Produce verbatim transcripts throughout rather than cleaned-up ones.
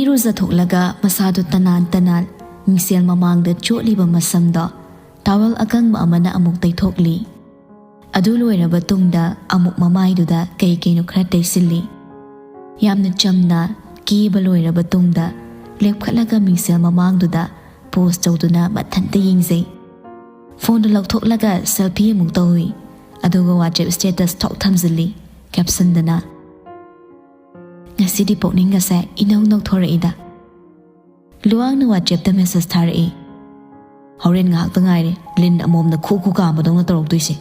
ꯏꯔꯨꯖꯊꯣꯛꯂꯒ ꯃꯁꯥꯗꯨ ꯇꯅꯥꯟ ꯇꯅꯥꯟ ꯃꯤꯡꯁꯦꯜ ꯃꯃꯥꯡꯗ ꯆꯣꯠꯂꯤꯕ ꯃꯁꯝꯗꯣ ꯇꯥꯋꯦꯜ ꯑꯀꯪꯕ ꯑꯃꯅ ꯑꯃꯨꯛ ꯇꯩꯊꯣꯛꯂꯤ꯫ ꯑꯗꯨ ꯂꯣꯏꯔꯕ ꯇꯨꯡꯗ ꯑꯃꯨꯛ ꯃꯃꯥꯏꯗꯨꯗ ꯀꯩ ꯀꯩꯅꯣ ꯈꯔ ꯇꯩꯁꯤꯜꯂꯤ꯫ ꯌꯥꯝꯅ ꯆꯝꯅ ꯀꯦꯕ ꯂꯣꯏꯔꯕ ꯇꯨꯡꯗ ꯂꯦꯞꯈꯠꯂꯒ ꯃꯤꯡꯁꯦꯜ ꯃꯃꯥꯡꯗꯨꯗ ꯄꯣꯁ ꯇꯧꯗꯨꯅ ꯃꯊꯟꯇ ꯌꯦꯡꯖꯩ꯫ ꯐꯣꯟꯗꯨ ꯂꯧꯊꯣꯛꯂꯒ ꯁꯦꯜꯐꯤ ꯑꯃꯨꯛ ꯇꯧꯏ꯫ ꯑꯗꯨꯒ ꯋꯥꯆꯦꯞ ꯁ꯭ꯇꯦꯇꯁ ꯊꯣꯛ ꯊꯝꯖꯤꯜꯂꯤ꯫ ꯀꯦꯞꯁꯟꯗꯅ, "ꯉꯁꯤꯗꯤ ꯄꯨꯛꯅꯤꯡꯒꯁꯦ ꯏꯅꯧ ꯅꯧꯊꯣꯔꯛꯏꯗ"꯫ ꯂꯨꯋꯥꯡꯅ ꯋꯥꯆꯦꯞꯇ ꯃꯦꯁꯦꯖ ꯊꯥꯔꯛꯏ꯫ "ꯍꯣꯔꯦꯟ ꯉꯥꯏꯍꯥꯛꯇ ꯉꯥꯏꯔꯦ ꯂꯤꯟ ꯑꯃꯣꯝꯅ ꯈꯨ ꯈꯨ ꯀꯥꯝꯕꯗꯧꯅ ꯇꯧꯔꯛꯇꯣꯏꯁꯦ꯫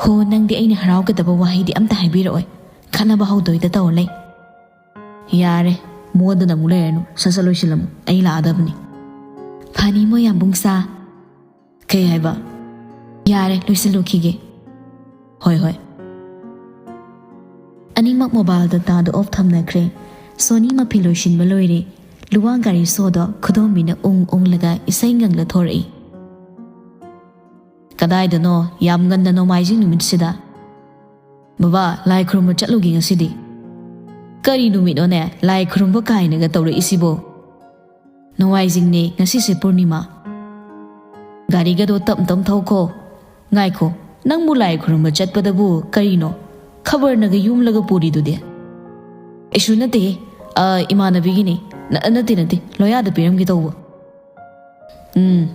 ꯍꯣ, ꯅꯪꯗꯤ ꯑꯩꯅ ꯍꯔꯥꯎꯒꯗꯕ ꯋꯥꯍꯩꯗꯤ ꯑꯝꯇ ꯍꯥꯏꯕꯤꯔꯛꯑꯣꯏ꯫ ꯈꯠꯅꯕ ꯍꯧꯗꯣꯏꯗ ꯇꯧꯔ ꯂꯩ"꯫ "ꯌꯥꯔꯦ, ꯃꯣꯟꯗꯅ ꯑꯃꯨꯛ ꯂꯩꯔꯅꯨ, ꯁꯠ ꯁꯠ ꯂꯣꯏꯁꯤꯜꯂꯝꯃꯨ, ꯑꯩ ꯂꯥꯛꯑꯗꯕꯅꯤ"꯫ "ꯐꯅꯤ ꯃꯣꯏ ꯌꯥꯝꯕꯨꯡꯁꯥ"꯫ "ꯀꯩ ꯍꯥꯏꯕ?" "ꯌꯥꯔꯦ, ꯂꯣꯏꯁꯤꯜꯂꯨꯈꯤꯒꯦ"꯫ "ꯍꯣꯏ, ꯍꯣꯏ"꯫ ꯑꯅꯤꯃꯛ ꯃꯣꯕꯥꯏꯜ ꯗꯇꯥꯗꯣ ꯑꯣꯐ ꯊꯝꯅꯈ꯭ꯔꯦ꯫ ꯁꯣꯅꯤ ꯃꯐꯤ ꯂꯣꯏꯁꯤꯟꯕ ꯂꯣꯏꯔꯦ꯫ ꯂꯨꯋꯥꯡ ꯒꯥꯔꯤ ꯁꯣꯗꯣ ꯈꯨꯗꯣꯝꯕꯤꯅ ꯎꯪ ꯎꯪꯂꯒ ꯏꯁꯩ ꯉꯪꯂ ꯊꯣꯔꯛꯏ꯫ "ꯀꯗꯥꯏꯗꯅꯣ ꯌꯥꯝ ꯉꯟꯅ ꯅꯣꯡꯃꯥꯏꯖꯤꯡ ꯅꯨꯃꯤꯠꯁꯤꯗ?" "ꯕꯕꯥ, ꯂꯥꯏ ꯈꯨꯔꯨꯝꯕ ꯆꯠꯂꯨꯒꯦ ꯉꯁꯤꯗꯤ"꯫ "ꯀꯔꯤ ꯅꯨꯃꯤꯠꯅꯣꯅꯦ ꯂꯥꯏ ꯈꯨꯔꯨꯝꯕ ꯀꯥꯏꯅꯒ ꯇꯧꯔꯛꯏꯁꯤꯕꯣ?" "ꯅꯣꯡꯃꯥꯏꯖꯤꯡꯅꯦ, ꯉꯁꯤꯁꯦ ꯄꯨꯔꯅꯤꯃꯥ"꯫ "ꯒꯥꯔꯤꯒꯗꯣ ꯇꯞ ꯇꯞ ꯊꯧꯀꯣ"꯫ "ꯉꯥꯏꯈꯣ, ꯅꯪꯕꯨ ꯂꯥꯏ ꯈꯨꯔꯨꯝꯕ ꯆꯠꯄꯗꯕꯨ ꯀꯔꯤꯅꯣ ꯈꯕꯔꯅꯒ ꯌꯨꯝꯂꯒ ꯄꯨꯔꯤꯗꯨꯗꯤ?" "ꯀꯩꯁꯨ ꯅꯠꯇꯦꯍꯦ, ꯑ, ꯏꯃꯥꯟꯅꯕꯤꯒꯤꯅꯦ꯫ ꯅ-, ꯅꯠꯇꯦ, ꯅꯠꯇꯦ, ꯂꯣꯌꯥꯗ ꯄꯤꯔꯝꯒꯦ ꯇꯧꯕ"꯫ "ꯎꯝ,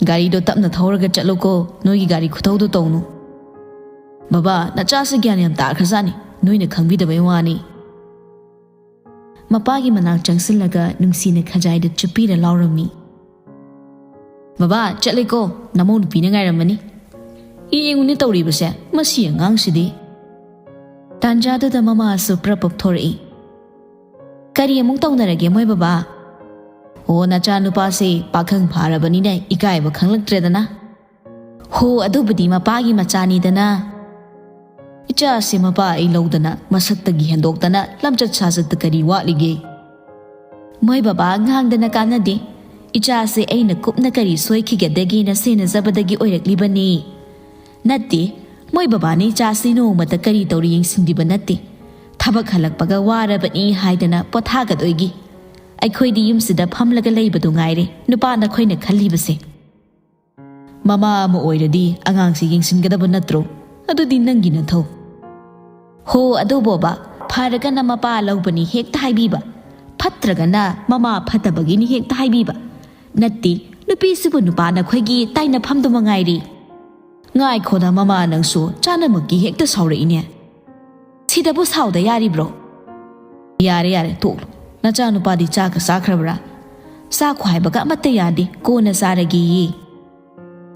ꯒꯥꯔꯤꯗꯣ ꯇꯞꯅ ꯊꯧꯔꯒ ꯆꯠꯂꯨꯀꯣ, ꯅꯣꯏꯒꯤ ꯒꯥꯔꯤ ꯈꯨꯊꯧꯗꯣ ꯇꯧꯅꯨ"꯫ "ꯕꯕꯥ, ꯅꯆꯥꯁꯦ ꯒ꯭ꯌꯥꯟ ꯌꯥꯝ ꯇꯥꯈ꯭ꯔꯖꯥꯠꯅꯤ, ꯅꯣꯏꯅ ꯈꯪꯕꯤꯗꯕꯩ ꯋꯥꯅꯤ"꯫ ꯃꯄꯥꯒꯤ ꯃꯅꯥꯛ ꯆꯪꯁꯤꯜꯂꯒ ꯅꯨꯡꯁꯤꯅ ꯈꯖꯥꯏꯗ ꯆꯨꯞꯄꯤꯔ ꯂꯥꯎꯔꯝꯃꯤ꯫ "ꯕꯕꯥ, ꯆꯠꯂꯦꯀꯣ, ꯅꯃꯧ ꯅꯨꯄꯤꯅ ꯉꯥꯏꯔꯝꯃꯅꯤ꯫ ꯌꯦꯡꯉꯨꯅꯦ ꯇꯧꯔꯤꯕꯁꯦ, ꯃꯁꯤ ꯑꯉꯥꯡꯁꯤꯗꯤ"꯫ ꯇꯥꯟꯖꯥꯗꯨꯗ ꯃꯃꯥꯁꯨ ꯄ꯭ꯔꯞ ꯄꯞ ꯊꯣꯔꯛꯏ꯫ "ꯀꯔꯤ ꯑꯃꯨꯛ ꯇꯧꯅꯔꯒꯦ ꯃꯣꯏ ꯕꯕꯥ?" "ꯑꯣ, ꯅꯆꯥꯅꯨꯄꯥꯁꯦ ꯄꯥꯈꯪ ꯐꯥꯔꯕꯅꯤꯅ ꯏꯀꯥꯏꯕ ꯈꯪꯂꯛꯇ꯭ꯔꯦꯗꯅ"꯫ "ꯍꯣ, ꯑꯗꯨꯕꯨꯗꯤ ꯃꯄꯥꯒꯤ ꯃꯆꯥꯅꯤꯗꯅ"꯫ "ꯏꯆꯥꯁꯦ ꯃꯄꯥ ꯑꯩ ꯂꯧꯗꯅ ꯃꯁꯛꯇꯒꯤ ꯍꯦꯟꯗꯣꯛꯇꯅ ꯂꯝꯆꯠ ꯁꯥꯖꯠꯇ ꯀꯔꯤ ꯋꯥꯠꯂꯤꯒꯦ?" "ꯃꯣꯏ ꯕꯕꯥ, ꯉꯥꯡꯗꯅ ꯀꯥꯟꯅꯗꯦ꯫ ꯏꯆꯥꯁꯦ ꯑꯩꯅ ꯀꯨꯞꯅ ꯀꯔꯤ ꯁꯣꯏꯈꯤꯒꯗꯒꯦꯅ ꯁꯦꯟꯅꯖꯕꯗꯒꯤ ꯑꯣꯏꯔꯛꯂꯤꯕꯅꯤ"꯫ "ꯅꯠꯇꯦ, ꯃꯣꯏ ꯕꯕꯥꯅ ꯏꯆꯥꯁꯤ ꯅꯣꯡꯃꯇ ꯀꯔꯤ ꯇꯧꯔꯤ ꯌꯦꯡꯁꯤꯟꯕꯤꯕ ꯅꯠꯇꯦ꯫ ꯊꯕꯛ ꯍꯜꯂꯛꯄꯒ ꯋꯥꯔꯕꯅꯤ ꯍꯥꯏꯗꯅ ꯄꯣꯊꯥꯒꯗꯣꯏꯒꯤ꯫ ꯑꯩꯈꯣꯏꯗꯤ ꯌꯨꯝꯁꯤꯗ ꯐꯝꯂꯒ ꯂꯩꯕꯗꯨ ꯉꯥꯏꯔꯦ ꯅꯨꯄꯥ ꯅꯈꯣꯏꯅ ꯈꯜꯂꯤꯕꯁꯦ꯫ ꯃꯃꯥ ꯑꯃ ꯑꯣꯏꯔꯗꯤ ꯑꯉꯥꯡꯁꯤ ꯌꯦꯡꯁꯤꯟꯒꯗꯕ ꯅꯠꯇ꯭ꯔꯣ? ꯑꯗꯨꯗꯤ ꯅꯪꯒꯤ ꯅꯊꯧ꯫ ꯍꯣ, ꯑꯗꯨ ꯕꯣꯕꯥ, ꯐꯔꯒꯅ ꯃꯄꯥ ꯂꯧꯕꯅꯤ ꯍꯦꯛꯇ ꯍꯥꯏꯕꯤꯕ, ꯐꯠꯇ꯭ꯔꯒꯅ ꯃꯃꯥ ꯐꯠꯇꯕꯒꯤꯅꯤ ꯍꯦꯛꯇ ꯍꯥꯏꯕꯤꯕ꯫ ꯅꯠꯇꯦ, ꯅꯨꯄꯤꯁꯤꯕꯨ ꯅꯨꯄꯥ ꯅꯈꯣꯏꯒꯤ ꯇꯥꯏꯅꯐꯝꯗꯨ ꯃꯉꯥꯏꯔꯤ꯫ ꯉꯥꯏꯈꯣꯗ ꯃꯃꯥ, ꯅꯪꯁꯨ ꯆꯥꯅꯃꯛꯀꯤ ꯍꯦꯛꯇ ꯁꯥꯎꯔꯛꯏꯅꯦ꯫ ꯁꯤꯗꯕꯨ ꯁꯥꯎꯗ ꯌꯥꯔꯤꯕ꯭ꯔꯣ? ꯌꯥꯔꯦ, ꯌꯥꯔꯦ, ꯇꯣꯛꯂꯣ꯫ ꯅꯆꯥꯅꯨꯄꯥꯗꯤ ꯆꯥꯛꯀ ꯆꯥꯈ꯭ꯔꯕ꯭ꯔꯥ? ꯆꯥꯈꯣ ꯍꯥꯏꯕꯒ ꯑꯃꯠꯇ ꯌꯥꯗꯦ, ꯀꯣꯟꯅ ꯆꯥꯔꯒꯦꯌꯦ꯫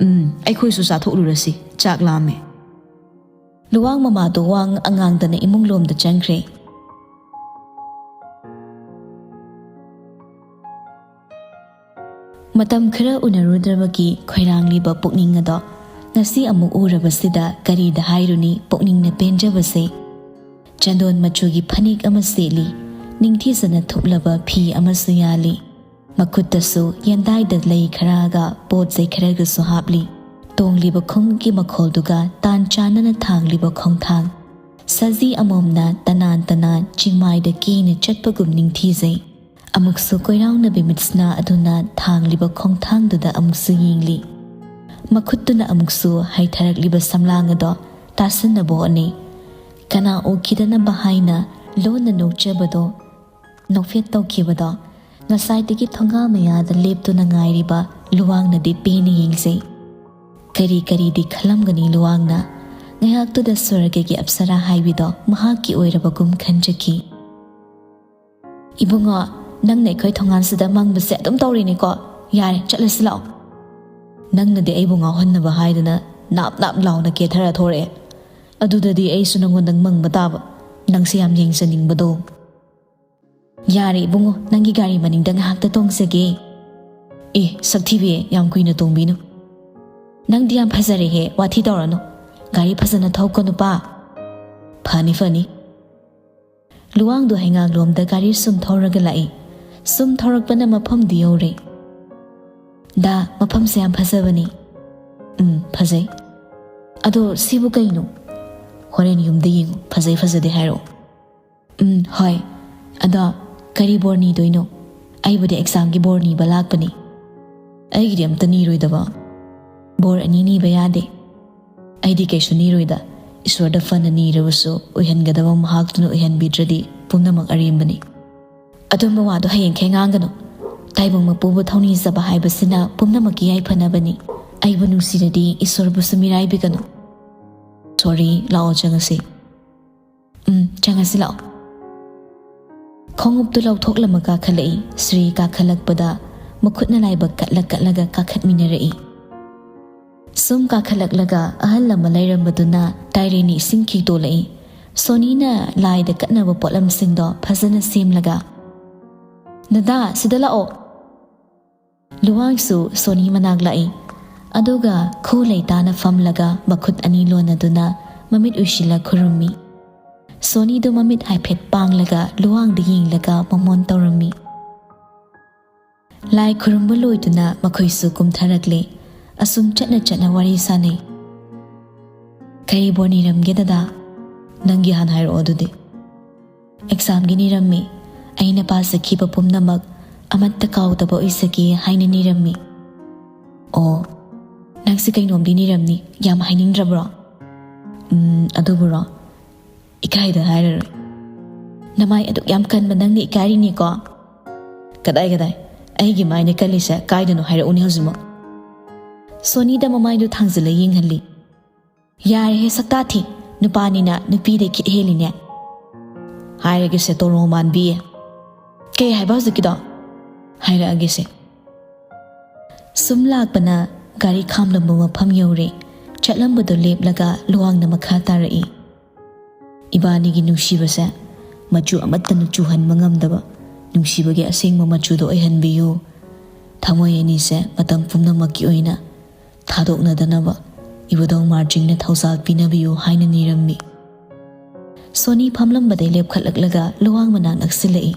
ꯎꯝ, ꯑꯩꯈꯣꯏꯁꯨ ꯆꯥꯊꯣꯛꯂꯨꯔꯁꯤ, ꯆꯥꯛ ꯂꯥꯝꯃꯦ꯫ ꯂꯨꯋꯥꯡ ꯃꯃꯥꯗꯣ ꯋꯥ ꯉꯥꯡꯗꯅ ꯏꯃꯨꯡ ꯂꯣꯝꯗ ꯆꯪꯈ꯭ꯔꯦ꯫ ꯃꯇꯝ ꯈꯔ ꯎꯅꯔꯨꯗ꯭ꯔꯕꯒꯤ ꯈꯣꯏꯔꯥꯡꯂꯤꯕ ꯄꯨꯛꯅꯤꯡ ꯑꯗꯣ ꯉꯁꯤ ꯑꯃꯨꯛ ꯎꯔꯕꯁꯤꯗ ꯀꯔꯤꯗ ꯍꯥꯏꯔꯨꯅꯤ ꯄꯨꯛꯅꯤꯡꯅ ꯄꯦꯟꯖꯕꯁꯦ꯫ ꯆꯟꯗꯣꯟ ꯃꯆꯨꯒꯤ ꯐꯅꯦꯛ ꯑꯃ ꯁꯦꯠꯂꯤ, ꯅꯤꯡꯊꯤꯖꯅ ꯊꯨꯞꯂꯕ ꯐꯤ ꯑꯃꯁꯨ ꯌꯥꯜꯂꯤ꯫ ꯃꯈꯨꯠꯇꯁꯨ ꯌꯦꯟꯗꯥꯏꯗ ꯂꯩ ꯈꯔꯒ ꯄꯣꯠ ꯆꯩ ꯈꯔꯒꯁꯨ ꯍꯥꯞꯂꯤ꯫ ꯇꯣꯡꯂꯤꯕ ꯈꯣꯡꯎꯞꯀꯤ ꯃꯈꯣꯜꯗꯨꯒ ꯇꯥꯟ ꯆꯥꯟꯅꯅ ꯊꯥꯡꯂꯤꯕ ꯈꯣꯡꯊꯥꯡ, ꯁꯖꯤ ꯑꯃꯣꯝꯅ ꯇꯅꯥꯟ ꯇꯅꯥꯟ ꯆꯤꯡꯃꯥꯏꯗ ꯀꯦꯅ ꯆꯠꯄꯒꯨꯝ ꯅꯤꯡꯊꯤꯖꯩ꯫ ꯑꯃꯨꯛꯁꯨ ꯀꯣꯏꯔꯥꯎꯅꯕꯤ ꯃꯤꯠꯁꯅꯥ ꯑꯗꯨꯅ ꯊꯥꯡꯂꯤꯕ ꯈꯣꯡꯊꯥꯡꯗꯨꯗ ꯑꯃꯨꯛꯁꯨ ꯌꯦꯡꯂꯤ꯫ ꯃꯈꯨꯠꯇꯨꯅ ꯑꯃꯨꯛꯁꯨ ꯍꯩꯊꯔꯛꯂꯤꯕ ꯁꯝꯂꯥꯡ ꯑꯗꯣ ꯇꯥꯁꯤꯟꯅꯕ ꯍꯣꯠꯅꯩ꯫ ꯀꯅꯥ ꯎꯈꯤꯗꯅꯕ ꯍꯥꯏꯅ ꯂꯣꯟꯅ ꯅꯣꯛꯆꯕꯗꯣ, ꯅꯣꯛꯐꯦꯠ ꯇꯧꯈꯤꯕꯗꯣ ꯉꯁꯥꯏꯗꯒꯤ ꯊꯣꯡꯒꯥꯜ ꯃꯌꯥꯗ ꯂꯦꯞꯇꯨꯅ ꯉꯥꯏꯔꯤꯕ ꯂꯨꯋꯥꯡꯅꯗꯤ ꯄꯦꯟꯅ ꯌꯦꯡꯖꯩ꯫ ꯀꯔꯤ ꯀꯔꯤꯗꯤ ꯈꯜꯂꯝꯒꯅꯤ ꯂꯨꯋꯥꯡꯅ? ꯉꯥꯏꯍꯥꯛꯇꯨꯗ ꯁ꯭ꯋꯔꯒꯒꯤ ꯑꯞꯁꯔꯥ ꯍꯥꯏꯕꯤꯗꯣ ꯃꯍꯥꯛꯀꯤ ꯑꯣꯏꯔꯕꯒꯨꯝ ꯈꯟꯖꯈꯤ꯫ "ꯏꯕꯨꯡꯉꯣ, ꯅꯪꯅ ꯑꯩꯈꯣꯏ ꯊꯣꯡꯒꯥꯟꯁꯤꯗ ꯃꯪꯕꯁꯦ ꯑꯗꯨꯝ ꯇꯧꯔꯤꯅꯤꯀꯣ꯫ ꯌꯥꯔꯦ, ꯆꯠꯂꯁꯤ ꯂꯥꯛꯑꯣ꯫ ꯅꯪꯅꯗꯤ ꯑꯩꯕꯨ ꯉꯥꯎꯍꯟꯅꯕ ꯍꯥꯏꯗꯨꯅ ꯅꯥꯞ ꯅꯥꯞ ꯂꯥꯎꯅ ꯀꯦꯊꯔ ꯊꯣꯔꯛꯑꯦ꯫ ꯑꯗꯨꯗꯗꯤ ꯑꯩꯁꯨ ꯅꯪꯉꯣꯟꯗ ꯃꯪꯕ ꯇꯥꯕ, ꯅꯪꯁꯦ ꯌꯥꯝ ꯌꯦꯡꯖꯅꯤꯡꯕꯗꯣ꯫ ꯌꯥꯔꯦ ꯏꯕꯨꯡꯉꯣ, ꯅꯪꯒꯤ ꯒꯥꯔꯤ ꯃꯅꯤꯡꯗ ꯉꯥꯏꯍꯥꯛꯇ ꯇꯣꯡꯖꯒꯦ꯫" "ꯑꯦ, ꯁꯛꯊꯤꯕꯤ, ꯌꯥꯝ ꯀꯨꯏꯅ ꯇꯣꯡꯕꯤꯅꯨ꯫ ꯅꯪꯗꯤ ꯌꯥꯝ ꯐꯖꯔꯦꯍꯦ, ꯋꯥꯊꯤ ꯇꯧꯔꯅꯨ꯫ ꯒꯥꯔꯤ ꯐꯖꯅ ꯊꯧꯀꯣ ꯅꯨꯄꯥ꯫" "ꯐꯅꯤ, ꯐꯅꯤ꯫" ꯂꯨꯋꯥꯡꯗꯣ ꯍꯩꯉꯥꯡꯂꯣꯝꯗ ꯒꯥꯔꯤ ꯁꯨꯝ ꯊꯧꯔꯒ ꯂꯥꯛꯏ꯫ ꯁꯨꯝ ꯊꯧꯔꯛꯄꯅ ꯃꯐꯝꯗꯨ ꯌꯧꯔꯦ꯫ "ꯗꯥ, ꯃꯐꯝꯁꯦ ꯌꯥꯝ ꯐꯖꯕꯅꯤ꯫" "ꯎꯝ, ꯐꯖꯩ꯫ ꯑꯗꯣ ꯁꯤꯕꯨ ꯀꯩꯅꯣ?" "ꯍꯣꯔꯦꯟ ꯌꯨꯝꯗ ꯌꯦꯡꯉꯨ, ꯐꯖꯩ ꯐꯖꯗꯦ ꯍꯥꯏꯔꯛꯑꯣ꯫" "ꯎꯝ, ꯍꯣꯏ꯫ ꯑꯗꯣ ꯀꯔꯤ ꯕꯣꯔ ꯅꯤꯗꯣꯏꯅꯣ?" ꯑꯩꯕꯨꯗꯤ ꯑꯦꯛꯖꯥꯝꯒꯤ ꯕꯣꯔ ꯅꯤꯕ ꯂꯥꯛꯄꯅꯤ꯫ ꯑꯩꯒꯤꯗꯤ ꯑꯝꯇ ꯅꯤꯔꯣꯏꯗꯕ? ꯕꯣꯔ ꯑꯅꯤ ꯅꯤꯕ ꯌꯥꯗꯦ꯫ ꯑꯩꯗꯤ ꯀꯩꯁꯨ ꯅꯤꯔꯣꯏꯗ꯫ ꯏꯁꯣꯔꯗ ꯐꯅ ꯅꯤꯔꯕꯁꯨ ꯑꯣꯏꯍꯟꯒꯗꯕ ꯃꯍꯥꯛꯇꯨꯅ ꯑꯣꯏꯍꯟꯕꯤꯗ꯭ꯔꯗꯤ ꯄꯨꯝꯅꯃꯛ ꯑꯔꯦꯝꯕꯅꯤ꯫ ꯑꯗꯨꯝꯕ ꯋꯥꯗꯣ ꯍꯌꯦꯡꯈꯩ ꯉꯥꯡꯒꯅꯨ꯫ ꯇꯥꯏꯕꯪ ꯃꯄꯨꯕꯨ ꯊꯧꯅꯤꯖꯕ ꯍꯥꯏꯕꯁꯤꯅ ꯄꯨꯝꯅꯃꯛꯀꯤ ꯌꯥꯏꯐꯅꯕꯅꯤ꯫ ꯑꯩꯕꯨ ꯅꯨꯡꯁꯤꯔꯗꯤ ꯏꯁꯣꯔꯕꯨꯁꯨ ꯃꯤꯔꯥꯏꯕꯤꯒꯅꯨ꯫ ꯁꯣꯔꯤ, ꯂꯥꯛꯑꯣ ꯆꯪꯉꯁꯤ꯫ ꯎꯝ, ꯆꯪꯉꯁꯤ ꯂꯥꯛꯑꯣ꯫ ꯈꯣꯡꯎꯞꯇꯨ ꯂꯧꯊꯣꯛꯂꯝꯃ ꯀꯥꯈꯠꯂꯛꯏ꯫ ꯁ꯭ꯔꯤ ꯀꯥꯈꯠꯂꯛꯄꯗ ꯃꯈꯨꯠꯅ ꯂꯥꯏꯕꯛ ꯀꯠꯂ ꯀꯠꯂꯒ ꯀꯥꯈꯠꯃꯤꯟꯅꯔꯛꯏ꯫ ꯁꯨꯝ ꯀꯥꯈꯠꯂꯛꯂꯒ ꯑꯍꯜ ꯑꯃ ꯂꯩꯔꯝꯕꯗꯨꯅ ꯇꯥꯏꯔꯦꯟꯅꯤ ꯏꯁꯤꯡ ꯈꯤꯛꯇꯣꯂꯛꯏ꯫ ꯁꯣꯅꯤꯅ ꯂꯥꯏꯗ ꯀꯠꯅꯕ ꯄꯣꯠꯂꯝꯁꯤꯡꯗꯣ ꯐꯖꯅ ꯁꯦꯝꯂꯒ, "ꯗꯗꯥ, ꯁꯤꯗ ꯂꯥꯛꯑꯣ!" ꯂꯨꯋꯥꯡꯁꯨ ꯁꯣꯅꯤ ꯃꯅꯥꯛ ꯂꯥꯛꯏ꯫ ꯑꯗꯨꯒ ꯈꯨ ꯂꯩꯇꯥꯅ ꯐꯝꯂꯒ ꯃꯈꯨꯠ ꯑꯅꯤ ꯂꯣꯟꯅꯗꯨꯅ ꯃꯃꯤꯠ ꯎꯏꯁꯤꯜꯂ ꯈꯨꯔꯨꯝꯃꯤ꯫ ꯁꯣꯅꯤꯗꯨ ꯃꯃꯤꯠ ꯍꯥꯏꯐꯦꯠ ꯄꯥꯡꯂꯒ ꯂꯨꯋꯥꯡꯗ ꯌꯦꯡꯂꯒ ꯃꯃꯣꯟ ꯇꯧꯔꯝꯃꯤ꯫ ꯂꯥꯏ ꯈꯨꯔꯨꯝꯕ ꯂꯣꯏꯗꯨꯅ ꯃꯈꯣꯏꯁꯨ ꯀꯨꯝꯊꯔꯛꯂꯦ꯫ ꯑꯁꯨꯝ ꯆꯠꯅ ꯆꯠꯅ ꯋꯥꯔꯤ ꯁꯥꯅꯩ꯫ "ꯀꯔꯤ ꯕꯣꯔ ꯅꯤꯔꯝꯒꯦ ꯗꯗꯥ?" "ꯅꯪꯒꯤ ꯍꯥꯟꯅ ꯍꯥꯏꯔꯛꯑꯣ ꯑꯗꯨꯗꯤ꯫" "ꯑꯦꯛꯖꯥꯝꯒꯤ ꯅꯤꯔꯝꯃꯤ꯫ ꯑꯩꯅ ꯄꯥꯖꯈꯤꯕ ꯄꯨꯝꯅꯃꯛ ꯑꯃꯠꯇ ꯀꯥꯎꯗꯕ ꯑꯣꯏꯖꯒꯦ ꯍꯥꯏꯅ ꯅꯤꯔꯝꯃꯤ꯫" "ꯑꯣ, ꯅꯪꯁꯦ ꯀꯩꯅꯣꯝꯗꯤ ꯅꯤꯔꯝꯅꯤ, ꯌꯥꯝ ꯍꯥꯏꯅꯤꯡꯗ꯭ꯔꯕ꯭ꯔꯣ?" "ꯎꯝ, ꯑꯗꯨꯕꯨꯔꯣ? ꯏꯀꯥꯏꯗ ꯍꯥꯏꯔꯔꯣꯏ꯫" "ꯅꯃꯥꯏ ꯑꯗꯨꯛ ꯌꯥꯝ ꯀꯟꯕ ꯅꯪꯅ ꯏꯀꯥꯏꯔꯤꯅꯤꯀꯣ?" "ꯀꯗꯥꯏ ꯀꯗꯥꯏ? ꯑꯩꯒꯤ ꯃꯥꯏꯅ ꯀꯜꯂꯤꯁꯦ ꯀꯥꯏꯗꯅꯣ ꯍꯥꯏꯔꯛꯎꯅꯦ ꯍꯧꯖꯤꯛꯃꯛ꯫" ꯁꯣꯅꯤꯗ ꯃꯃꯥꯏꯗꯨ ꯊꯥꯡꯖꯤꯜꯂ ꯌꯦꯡꯍꯜꯂꯤ꯫ "ꯌꯥꯔꯦꯍꯦ ꯁꯛꯇꯥ ꯊꯤ, ꯅꯨꯄꯥꯅꯤꯅ ꯅꯨꯄꯤꯗ ꯈꯤꯠ ꯍꯦꯜꯂꯤꯅꯦ꯫" "ꯍꯥꯏꯔꯒꯦꯁꯦ ꯇꯣꯔꯣ ꯃꯥꯟꯕꯤ꯫" "ꯀꯩ ꯍꯥꯏꯕ ꯍꯧꯖꯤꯛꯀꯤꯗꯣ?" "ꯍꯥꯏꯔꯛꯑꯒꯦꯁꯦ꯫" ꯁꯨꯝ ꯂꯥꯛꯄꯅ ꯒꯥꯔꯤ ꯈꯥꯝꯂꯝꯕ ꯃꯐꯝ ꯌꯧꯔꯦ꯫ ꯆꯠꯂꯝꯕꯗꯣ ꯂꯦꯞꯂꯒ ꯂꯨꯋꯥꯡꯅ ꯃꯈꯥ ꯇꯥꯔꯛꯏ꯫ "ꯏꯕꯥꯅꯤꯒꯤ ꯅꯨꯡꯁꯤꯕꯁꯦ ꯃꯆꯨ ꯑꯃꯠꯇꯅ ꯆꯨꯍꯟꯕ ꯉꯝꯗꯕ, ꯅꯨꯡꯁꯤꯕꯒꯤ ꯑꯁꯦꯡꯕ ꯃꯆꯨꯗꯣ ꯑꯣꯏꯍꯟꯕꯤꯌꯨ꯫ ꯊꯃꯣꯏ ꯑꯅꯤꯁꯦ ꯃꯇꯝ ꯄꯨꯝꯅꯃꯛꯀꯤ ꯑꯣꯏꯅ ꯊꯥꯗꯣꯛꯅꯗꯅꯕ ꯏꯕꯨꯙꯧ ꯃꯥꯔꯖꯤꯡꯅ ꯊꯧꯖꯥꯜ ꯄꯤꯅꯕꯤꯌꯨ" ꯍꯥꯏꯅ ꯅꯤꯔꯝꯃꯤ꯫ ꯁꯣꯅꯤ ꯐꯝꯂꯝꯕꯗꯩ ꯂꯦꯞꯈꯠꯂꯛꯂꯒ ꯂꯨꯋꯥꯡ ꯃꯅꯥꯛ ꯅꯛꯁꯤꯜꯂꯛꯏ꯫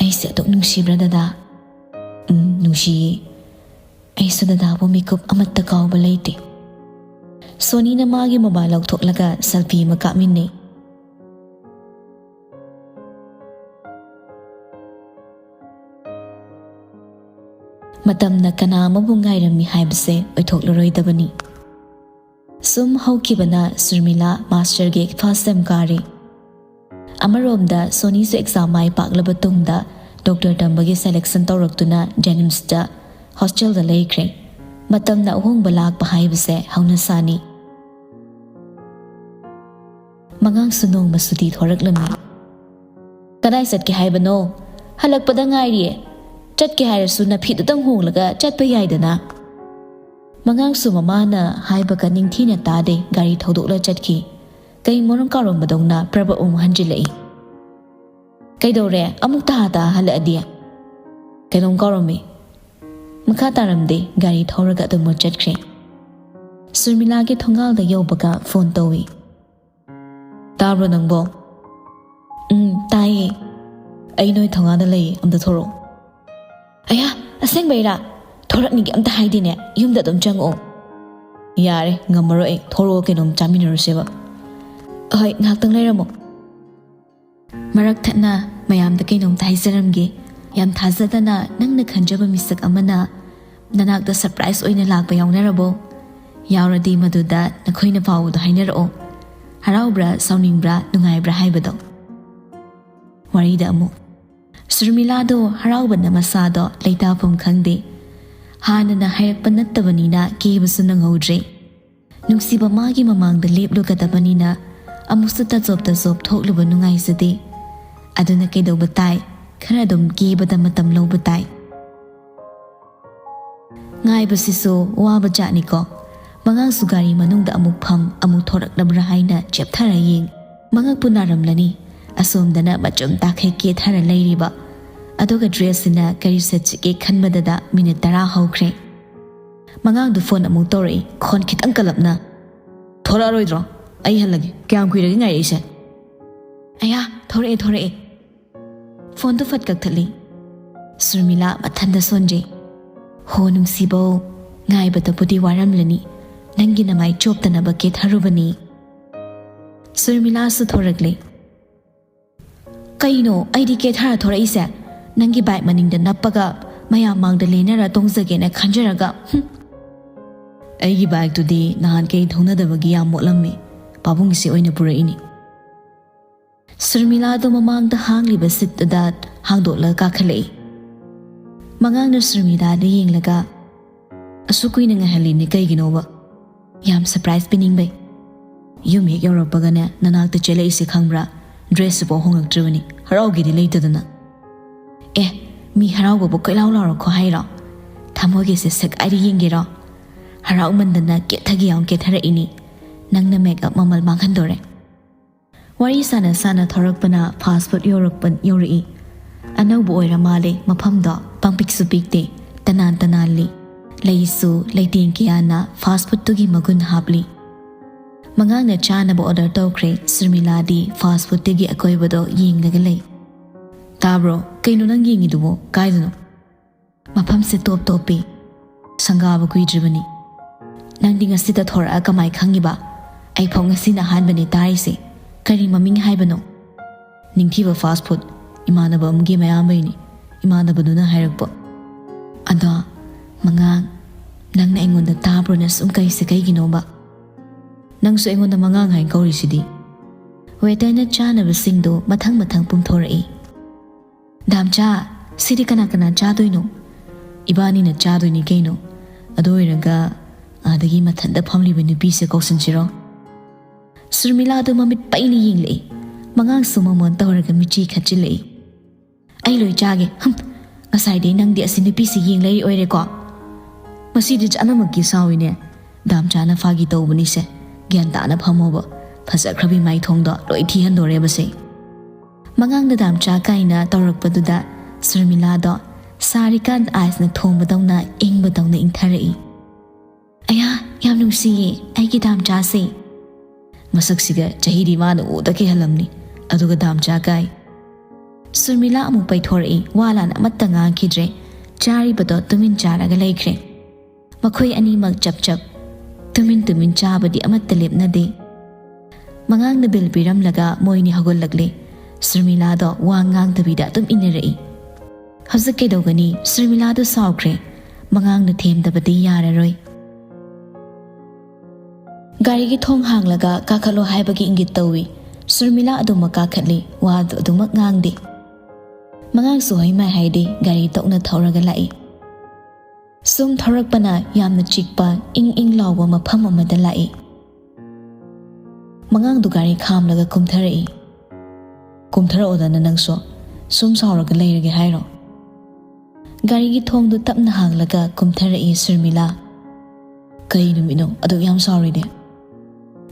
"ꯑꯩꯁꯦ ꯑꯗꯨꯛ ꯅꯨꯡꯁꯤꯕ꯭ꯔꯥ ꯗꯗꯥ?" "ꯎꯝ, ꯅꯨꯡꯁꯤꯌꯦ꯫ ꯑꯩꯁꯨ ꯗꯗꯥꯕꯨ ꯃꯤꯀꯨꯞ ꯑꯃꯠꯇ ꯀꯥꯎꯕ ꯂꯩꯇꯦ꯫" ꯁꯣꯅꯤꯅ ꯃꯥꯒꯤ ꯃꯣꯕꯥꯏꯜ ꯂꯧꯊꯣꯛꯂꯒ ꯁꯦꯜꯐꯤ ꯑꯃ ꯀꯥꯞꯃꯤꯟꯅꯩ꯫ ꯃꯇꯝꯅ ꯀꯅꯥ ꯑꯃꯕꯨ ꯉꯥꯏꯔꯝꯃꯤ ꯍꯥꯏꯕꯁꯦ ꯑꯣꯏꯊꯣꯛꯂꯔꯣꯏꯗꯕꯅꯤ꯫ ꯁꯨꯝ ꯍꯧꯈꯤꯕꯅ ꯁꯨꯔꯃꯤꯂꯥ ꯃꯥꯁꯇꯔꯒꯤ ꯐꯥꯔꯁ ꯁꯦꯝ ꯀꯥꯔꯤ꯫ ꯑꯃꯔꯣꯝꯗ ꯁꯣꯅꯤꯁꯨ ꯑꯦꯛꯖꯥꯝ ꯃꯥꯏ ꯄꯥꯛꯂꯕ ꯇꯨꯡꯗ ꯗꯣꯛꯇꯔ ꯇꯝꯕꯒꯤ ꯁꯦꯂꯦꯛꯁꯟ ꯇꯧꯔꯛꯇꯨꯅ ꯖꯦꯅꯤꯝꯁꯇ ꯍꯣꯁꯇꯦꯜꯗ ꯂꯩꯈ꯭ꯔꯦ꯫ ꯃꯇꯝꯅ ꯑꯍꯣꯡꯕ ꯂꯥꯛꯄ ꯍꯥꯏꯕꯁꯦ ꯍꯧꯅꯁꯥꯅꯤ꯫ ꯃꯉꯥꯡꯁꯨ ꯅꯣꯡꯃ ꯁꯨꯇꯤ ꯊꯣꯔꯛꯂꯝꯃꯤ꯫ "ꯀꯗꯥꯏ ꯆꯠꯀꯦ ꯍꯥꯏꯕꯅꯣ? ꯍꯜꯂꯛꯄꯗ ꯉꯥꯏꯔꯤꯌꯦ꯫ ꯆꯠꯀꯦ ꯍꯥꯏꯔꯁꯨ ꯅꯐꯤꯗꯨꯗꯪ ꯍꯣꯡꯂꯒ ꯆꯠꯄ ꯌꯥꯏꯗꯅ?" ꯃꯉꯥꯡꯁꯨ ꯃꯃꯥꯅ ꯍꯥꯏꯕꯒ ꯅꯤꯡꯊꯤꯅ ꯇꯥꯗꯦ, ꯒꯥꯔꯤ ꯊꯧꯗꯣꯛꯂ ꯆꯠꯈꯤ꯫ ꯀꯩ ꯃꯔꯝ ꯀꯥꯎꯔꯝꯕꯗꯧꯅ ꯄ꯭ꯔꯚ ꯑꯃꯨꯛ ꯍꯟꯖꯤꯜꯂꯛꯏ꯫ "ꯀꯩꯗꯧꯔꯦ? ꯑꯃꯨꯛ ꯇꯥ ꯇꯥ ꯍꯜꯂꯛꯑꯗꯤ?" "ꯀꯩꯅꯣꯝ ꯀꯥꯎꯔꯝꯃꯤ꯫" ꯃꯈꯥ ꯇꯥꯔꯝꯗꯦ, ꯒꯥꯔꯤ ꯊꯧꯔꯒ ꯑꯗꯨꯝ ꯆꯠꯈ꯭ꯔꯦ꯫ ꯁꯨꯔꯃꯤꯂꯥꯒꯤ ꯊꯣꯡꯒꯥꯜꯗ ꯌꯧꯕꯒ ꯐꯣꯟ ꯇꯧꯏ꯫ "ꯇꯥꯕ꯭ꯔꯣ ꯅꯪꯕꯣ?" "ꯎꯝ, ꯇꯥꯏꯌꯦ꯫" "ꯑꯩ ꯅꯣꯏ ꯊꯣꯡꯒꯥꯜꯗ ꯂꯩꯌꯦ, ꯑꯝꯇ ꯊꯣꯔꯛꯑꯣ꯫" "ꯑꯌꯥ, ꯑꯁꯦꯡꯕꯩꯔꯥ? ꯊꯣꯔꯛꯅꯤꯒꯦ ꯑꯝꯇ ꯍꯥꯏꯗꯦꯅꯦ, ꯌꯨꯝꯗ ꯑꯗꯨꯝ ꯆꯪꯉꯛꯑꯣ꯫" "ꯌꯥꯔꯦ, ꯉꯝꯃꯔꯣꯏ ꯑꯩ, ꯊꯣꯔꯛꯑꯣ, ꯀꯩꯅꯣꯝ ꯆꯥꯃꯤꯟꯅꯔꯨꯁꯦꯕ꯫" "ꯍꯣꯏ, ꯉꯥꯏꯍꯥꯛꯇꯪ ꯂꯩꯔꯝꯃꯣ꯫" ꯃꯔꯛ ꯊꯠꯅ ꯃꯌꯥꯝꯗ ꯀꯩꯅꯣꯝꯇ ꯍꯥꯏꯖꯔꯝꯒꯦ꯫ ꯌꯥꯝ ꯊꯥꯖꯗꯅ ꯅꯪꯅ ꯈꯟꯖꯕ ꯃꯤꯁꯛ ꯑꯃꯅ ꯅꯅꯥꯛꯇ ꯁꯔꯄ꯭ꯔꯥꯏꯖ ꯑꯣꯏꯅ ꯂꯥꯛꯄ ꯌꯥꯎꯅꯔꯕꯣ? ꯌꯥꯎꯔꯗꯤ ꯃꯗꯨꯗ ꯅꯈꯣꯏꯅ ꯄꯥꯎꯗꯣ ꯍꯥꯏꯅꯔꯛꯑꯣ꯫ ꯍꯔꯥꯎꯕ꯭ꯔꯥ, ꯁꯥꯎꯅꯤꯡꯕ꯭ꯔꯥ, ꯅꯨꯡꯉꯥꯏꯕ꯭ꯔꯥ ꯍꯥꯏꯕꯗꯣ꯫ ꯋꯥꯔꯤꯗ ꯑꯃꯨꯛ, ꯁꯨꯔꯃꯤꯂꯥꯗꯣ ꯍꯔꯥꯎꯕꯅ ꯃꯁꯥꯗꯣ ꯂꯩꯇꯥꯐꯝ ꯈꯪꯗꯦ꯫ ꯍꯥꯟꯅꯅ ꯍꯥꯏꯔꯛꯄ ꯅꯠꯇꯕꯅꯤꯅ ꯀꯦꯕꯁꯨ ꯅꯪꯍꯧꯗ꯭ꯔꯦ꯫ ꯅꯨꯡꯁꯤꯕ ꯃꯥꯒꯤ ꯃꯃꯥꯡꯗ ꯂꯦꯞꯂꯨꯒꯗꯕꯅꯤꯅ ꯑꯃꯨꯛꯁꯨ ꯇꯖꯣꯞ ꯇꯖꯣꯞ ꯊꯣꯛꯂꯨꯕ ꯅꯨꯡꯉꯥꯏꯖꯗꯦ꯫ ꯑꯗꯨꯅ ꯀꯩꯗꯧꯕ ꯇꯥꯏ? ꯈꯔ ꯑꯗꯨꯝ ꯀꯦꯕꯗ ꯃꯇꯝ ꯂꯧꯕ ꯇꯥꯏ꯫ ꯉꯥꯏꯕꯁꯤꯁꯨ ꯋꯥꯕ ꯖꯥꯠꯅꯤꯀꯣ꯫ ꯃꯉꯥꯡꯁꯨ ꯒꯥꯔꯤ ꯃꯅꯨꯡꯗ ꯑꯃꯨꯛ ꯐꯝ, ꯑꯃꯨꯛ ꯊꯣꯔꯛꯂꯕ꯭ꯔꯥ ꯍꯥꯏꯅ ꯆꯦꯞꯊꯔ ꯌꯦꯡ꯫ ꯃꯉꯛꯄꯨ ꯅꯥꯔꯝꯂꯅꯤ꯫ ꯑꯁꯣꯝꯗꯅ ꯃꯆꯨꯝ ꯇꯥꯈꯩ ꯀꯦꯊꯔ ꯂꯩꯔꯤꯕ꯫ ꯑꯗꯨꯒ ꯗ꯭ꯔꯦꯁꯁꯤꯅ ꯀꯔꯤ ꯁꯦꯠꯁꯤꯒꯦ ꯈꯟꯕꯗꯗ ꯃꯤꯅꯤꯠ ꯇꯔꯥ ꯍꯧꯈ꯭ꯔꯦ꯫ ꯃꯉꯥꯡꯗꯨ ꯐꯣꯟ ꯑꯃꯨꯛ ꯇꯧꯔꯛꯏ, ꯈꯣꯟ ꯈꯤꯇꯪ ꯀꯜꯂꯞꯅ꯫ "ꯊꯣꯔꯛꯑꯔꯣꯏꯗ꯭ꯔꯣ? ꯑꯩ ꯍꯜꯂꯒꯦ꯫ ꯀꯌꯥꯝ ꯀꯨꯏꯔꯒꯦ ꯉꯥꯏꯔꯛꯏꯁꯦ?" "ꯑꯌꯥ, ꯊꯣꯔꯛꯑꯦ, ꯊꯣꯔꯛꯑꯦ꯫" ꯐꯣꯟꯗꯨ ꯐꯠ ꯀꯛꯊꯠꯂꯤ꯫ ꯁꯨꯔꯃꯤꯂꯥ ꯃꯊꯟꯗ ꯁꯣꯟꯖꯩ꯫ "ꯍꯣ ꯅꯨꯡꯁꯤꯕꯧ, ꯉꯥꯏꯕꯗꯕꯨꯗꯤ ꯋꯥꯔꯝꯂꯅꯤ꯫ ꯅꯪꯒꯤ ꯅꯃꯥꯏ ꯆꯣꯞꯇꯅꯕ ꯀꯦꯊꯔꯨꯕꯅꯤ꯫" ꯁꯨꯔꯃꯤꯂꯥꯁꯨ ꯊꯣꯔꯛꯂꯦ꯫ "ꯀꯩꯅꯣ ꯑꯩꯗꯤ ꯀꯦꯊꯔ ꯊꯣꯔꯛꯏꯁꯦ? ꯅꯪꯒꯤ ꯕꯥꯏꯛ ꯃꯅꯤꯡꯗ ꯅꯞꯄꯒ ꯃꯌꯥꯝ ꯃꯥꯡꯗ ꯂꯦꯟꯅꯔ ꯇꯣꯡꯖꯒꯦꯅ ꯈꯟꯖꯔꯒ, ꯍꯨꯝ꯫ ꯑꯩꯒꯤ ꯕꯥꯏꯛꯇꯨꯗꯤ ꯅꯍꯥꯟꯈꯩ ꯊꯧꯅꯗꯕꯒꯤ ꯌꯥꯝ ꯃꯣꯠꯂꯝꯃꯤ꯫ ꯄꯥꯕꯨꯡꯒꯤꯁꯦ ꯑꯣꯏꯅ ꯄꯨꯔꯛꯏꯅꯤ꯫ ꯁꯨꯔꯃꯤꯂꯥꯗꯣ ꯃꯃꯥꯡꯗ ꯍꯥꯡꯂꯤꯕ ꯁꯤꯠ ꯑꯗꯨꯗ ꯍꯥꯡꯗꯣꯛꯂꯒ ꯀꯥꯈꯠꯂꯛꯏ꯫ ꯃꯉꯥꯡꯅ ꯁꯨꯔꯃꯤꯂꯥꯗ ꯌꯦꯡꯂꯒ, "ꯑꯁꯨꯛ ꯀꯨꯏꯅ ꯉꯥꯏꯍꯜꯂꯤꯅꯦ ꯀꯩꯒꯤꯅꯣꯕ? ꯌꯥꯝ ꯁꯔꯄ꯭ꯔꯥꯏꯖ ꯄꯤꯅꯤꯡꯕꯩ꯫ ꯌꯨꯝ ꯍꯦꯛ ꯌꯧꯔꯛꯄꯒꯅꯦ ꯅꯅꯥꯛꯇ ꯆꯦꯜꯂꯛꯏꯁꯦ ꯈꯪꯕ꯭ꯔꯥ? ꯗ꯭ꯔꯦꯁꯁꯤꯐꯥꯎ ꯍꯣꯡꯉꯛꯇ꯭ꯔꯤꯕꯅꯤ, ꯍꯔꯥꯎꯒꯦꯗꯤ ꯂꯩꯇꯗꯅ꯫ ꯑꯦ, ꯃꯤ ꯍꯔꯥꯎꯕꯕꯨ ꯀꯣꯏꯂꯥꯎ ꯂꯥꯎꯔꯛꯈꯣ ꯍꯥꯏꯔꯣ? ꯊꯃꯣꯏꯒꯤꯁꯦ ꯁꯦꯒꯥꯏꯔ ꯌꯦꯡꯒꯦꯔꯣ? ꯍꯔꯥꯎꯃꯟꯗꯅ ꯀꯦꯊꯒꯦ ꯌꯥꯎꯅ ꯀꯦꯊꯔꯛꯏꯅꯤ꯫ ꯅꯪꯅ ꯃꯦꯀꯞ ꯃꯃꯜ ꯃꯥꯡꯍꯟꯗꯣꯔꯦ꯫" ꯋꯥꯔꯤ ꯁꯥꯅ ꯁꯥꯅ ꯊꯧꯔꯛꯄꯅ ꯐꯥꯁ ꯐꯨꯗ ꯌꯧꯔꯛꯄ ꯌꯧꯔꯛꯏ꯫ ꯑꯅꯧꯕ ꯑꯣꯏꯔ ꯃꯥꯜꯂꯦ ꯃꯐꯝꯗꯣ꯫ ꯄꯪꯄꯤꯛꯁꯨ ꯄꯤꯛꯇꯦ, ꯇꯅꯥꯟ ꯇꯅꯥꯜꯂꯤ꯫ ꯂꯩꯁꯨ ꯂꯩꯇꯦꯡ ꯀꯌꯥꯅ ꯐꯥꯁ ꯐꯨꯗꯇꯨꯒꯤ ꯃꯒꯨꯟ ꯍꯥꯞꯂꯤ꯫ ꯃꯉꯥꯡꯅ ꯆꯥꯅꯕ ꯑꯣꯔꯗꯔ ꯇꯧꯈ꯭ꯔꯦ꯫ ꯁꯨꯔꯃꯤꯂꯥꯗꯤ ꯐꯥꯁ ꯐꯨꯗꯇꯨꯒꯤ ꯑꯀꯣꯏꯕꯗꯣ ꯌꯦꯡꯂꯒ ꯂꯩ꯫ "ꯇꯥꯕ꯭ꯔꯣ? ꯀꯩꯅꯣ ꯅꯪ ꯌꯦꯡꯉꯤꯗꯨꯕꯣ? ꯀꯥꯏꯗꯅꯣ?" "ꯃꯐꯝꯁꯦ ꯇꯣꯞ ꯇꯣꯞꯄꯤ꯫ ꯁꯪꯒꯥꯕ ꯀꯨꯏꯗ꯭ꯔꯤꯕꯅꯤ꯫ ꯅꯪꯗꯤ ꯉꯁꯤꯗ ꯊꯣꯔꯛꯑ ꯀꯃꯥꯏ ꯈꯪꯉꯤꯕ? ꯑꯩꯐꯥꯎ ꯉꯁꯤꯅ ꯑꯍꯥꯟꯕꯅꯦ ꯇꯥꯔꯤꯁꯦ꯫ ꯀꯔꯤ ꯃꯃꯤꯡ ꯍꯥꯏꯕꯅꯣ?" "ꯅꯤꯡꯊꯤꯕ ꯐꯥꯁ ꯐꯨꯗ, ꯏꯃꯥꯟꯅꯕ ꯑꯃꯒꯤ ꯃꯌꯥꯝꯕꯩꯅꯤ꯫ ꯏꯃꯥꯟꯅꯕꯗꯨꯅ ꯍꯥꯏꯔꯛꯄ꯫" "ꯑꯗꯣ, ꯃꯉꯥꯡ, ꯅꯪꯅ ꯑꯩꯉꯣꯟꯗ ꯇꯥꯕ꯭ꯔꯣꯅ ꯁꯨꯝ ꯀꯩꯁꯦ ꯀꯩꯒꯤꯅꯣꯕ? ꯅꯪꯁꯨ ꯑꯩꯉꯣꯟꯗ ꯃꯉꯥꯡ ꯍꯥꯏꯅ ꯀꯧꯔꯤꯁꯤꯗꯤ?" ꯋꯦꯇꯔꯅ ꯆꯥꯅꯕꯁꯤꯡꯗꯣ ꯃꯊꯪ ꯃꯊꯪ ꯄꯨꯡꯊꯣꯔꯛꯏ꯫ "ꯗꯥꯝꯆꯥ, ꯁꯤꯗꯤ ꯀꯅꯥ ꯀꯅꯥ ꯆꯥꯗꯣꯏꯅꯣ?" "ꯏꯕꯥꯅꯤꯅ ꯆꯥꯗꯣꯏꯅꯤ ꯀꯩꯅꯣ꯫ ꯑꯗꯨ ꯑꯣꯏꯔꯒ ꯑꯥꯗꯒꯤ ꯃꯊꯟꯇ ꯐꯝꯂꯤꯕ ꯅꯨꯄꯤꯁꯦ ꯀꯧꯁꯤꯟꯁꯤꯔꯣ?" ꯁꯨꯔꯃꯤꯂꯥꯗꯣ ꯃꯃꯤꯠ ꯄꯩꯅ ꯌꯦꯡꯂꯛꯏ꯫ ꯃꯉꯥꯡꯁꯨ ꯃꯃꯣꯟ ꯇꯧꯔꯒ ꯃꯤꯠꯆꯤ ꯈꯠꯆꯤꯜꯂꯛꯏ꯫ "ꯑꯩ ꯂꯣꯏ ꯆꯥꯒꯦ꯫ ꯍꯨꯝ, ꯉꯁꯥꯏꯗꯩ ꯅꯪꯗꯤ ꯑꯁꯤ ꯅꯨꯄꯤꯁꯤ ꯌꯦꯡ ꯂꯩꯔꯤ ꯑꯣꯏꯔꯦꯀꯣ?" "ꯃꯁꯤꯗꯤ ꯆꯥꯅꯃꯛꯀꯤ ꯁꯥꯎꯏꯅꯦ꯫" "ꯗꯥꯝꯆꯥꯅ ꯐꯥꯒꯤ ꯇꯧꯕꯅꯤꯁꯦ꯫ ꯒ꯭ꯌꯥꯟ ꯇꯥꯅ ꯐꯝꯃꯣꯕ꯫ ꯐꯖꯈ꯭ꯔꯕꯤ ꯃꯥꯏꯊꯣꯡꯗꯣ ꯂꯣꯏ ꯊꯤꯍꯟꯗꯣꯔꯦꯕꯁꯦ꯫" ꯃꯉꯥꯡꯗ ꯗꯥꯝꯆꯥ ꯀꯥꯏꯅ ꯇꯧꯔꯛꯄꯗꯨꯗ ꯁꯨꯔꯃꯤꯂꯥꯗꯣ ꯁꯥꯔꯤꯀꯥꯟ ꯑꯥꯏꯁꯅ ꯊꯣꯡꯕꯗꯧꯅ ꯏꯪꯕꯗꯧꯅ ꯏꯪꯊꯔꯛꯏ꯫ "ꯑꯌꯥ, ꯌꯥꯝ ꯅꯨꯡꯁꯤꯌꯦ ꯑꯩꯒꯤ ꯗꯥꯝꯆꯥꯁꯦ꯫" ꯃꯁꯛꯁꯤꯒ ꯆꯍꯤꯗꯤ ꯃꯥꯅ ꯎꯗ ꯀꯤꯍꯜꯂꯝꯅꯤ꯫ ꯑꯗꯨꯒ ꯗꯥꯝꯆꯥ ꯀꯥꯏ꯫ ꯁꯨꯔꯃꯤꯂꯥ ꯑꯃꯨꯛ ꯄꯩꯊꯣꯔꯛꯏ꯫ ꯋꯥ ꯂꯥꯟ ꯑꯃꯠꯇ ꯉꯥꯡꯈꯤꯗ꯭ꯔꯦ꯫ ꯆꯥꯔꯤꯕꯗꯣ ꯇꯨꯃꯤꯟ ꯆꯥꯔꯒ ꯂꯩꯈ꯭ꯔꯦ꯫ ꯃꯈꯣꯏ ꯑꯅꯤꯃꯛ ꯆꯞ ꯆꯞ ꯇꯨꯃꯤꯟ ꯇꯨꯃꯤꯟ ꯆꯥꯕꯗꯤ ꯑꯃꯠꯇ ꯂꯦꯞꯅꯗꯦ꯫ ꯃꯉꯥꯡꯅ ꯕꯤꯜ ꯄꯤꯔꯝꯂꯒ ꯃꯣꯏꯅꯤ ꯍꯧꯒꯠꯂꯛꯂꯦ꯫ ꯁꯨꯔꯃꯤꯂꯥꯗꯣ ꯋꯥ ꯉꯥꯡꯗꯕꯤꯗ ꯑꯗꯨꯝ ꯏꯟꯅꯔꯛꯏ꯫ "ꯍꯧꯖꯤꯛ ꯀꯩꯗꯧꯒꯅꯤ?" ꯁꯨꯔꯃꯤꯂꯥꯗꯨ ꯁꯥꯎꯈ꯭ꯔꯦ꯫ ꯃꯉꯥꯡꯅ ꯊꯦꯝꯗꯕꯗꯤ ꯌꯥꯔꯔꯣꯏ꯫ ꯒꯥꯔꯤꯒꯤ ꯊꯣꯡ ꯍꯥꯡꯂꯒ ꯀꯥꯈꯠꯂꯣ ꯍꯥꯏꯕꯒꯤ ꯏꯪꯒꯤꯠ ꯇꯧꯏ꯫ ꯁꯨꯔꯃꯤꯂꯥ ꯑꯗꯨꯃꯛ ꯀꯥꯈꯠꯂꯤ, ꯋꯥꯗꯨ ꯑꯗꯨꯃꯛ ꯉꯥꯡꯗꯦ꯫ ꯃꯉꯥꯡꯁꯨ ꯍꯩꯃꯥꯏ ꯍꯥꯏꯗꯦ, ꯒꯥꯔꯤ ꯇꯣꯛꯅ ꯊꯧꯔꯒ ꯂꯥꯛꯏ꯫ ꯁꯨꯝ ꯊꯧꯔꯛꯄꯅ ꯌꯥꯝꯅ ꯆꯤꯛꯄ, ꯏꯪ ꯏꯪ ꯂꯥꯎꯕ ꯃꯐꯝ ꯑꯃꯗ ꯂꯥꯛꯏ꯫ ꯃꯉꯥꯡꯗꯨ ꯒꯥꯔꯤ ꯈꯥꯝꯂꯒ ꯀꯨꯝꯊꯔꯛꯏ꯫ "ꯀꯨꯝꯊꯔꯛꯑꯣꯗꯅ ꯅꯪꯁꯨ, ꯁꯨꯝ ꯁꯥꯎꯔꯒ ꯂꯩꯔꯒꯦ ꯍꯥꯏꯔꯣ?" ꯒꯥꯔꯤꯒꯤ ꯊꯣꯡꯗꯨ ꯇꯞꯅ ꯍꯥꯡꯂꯒ ꯀꯨꯝꯊꯔꯛꯏ ꯁꯨꯔꯃꯤꯂꯥ꯫ "ꯀꯩ ꯅꯨꯃꯤꯠꯅꯣ ꯑꯗꯨꯛ ꯌꯥꯝ ꯁꯥꯎꯔꯤꯗꯤ?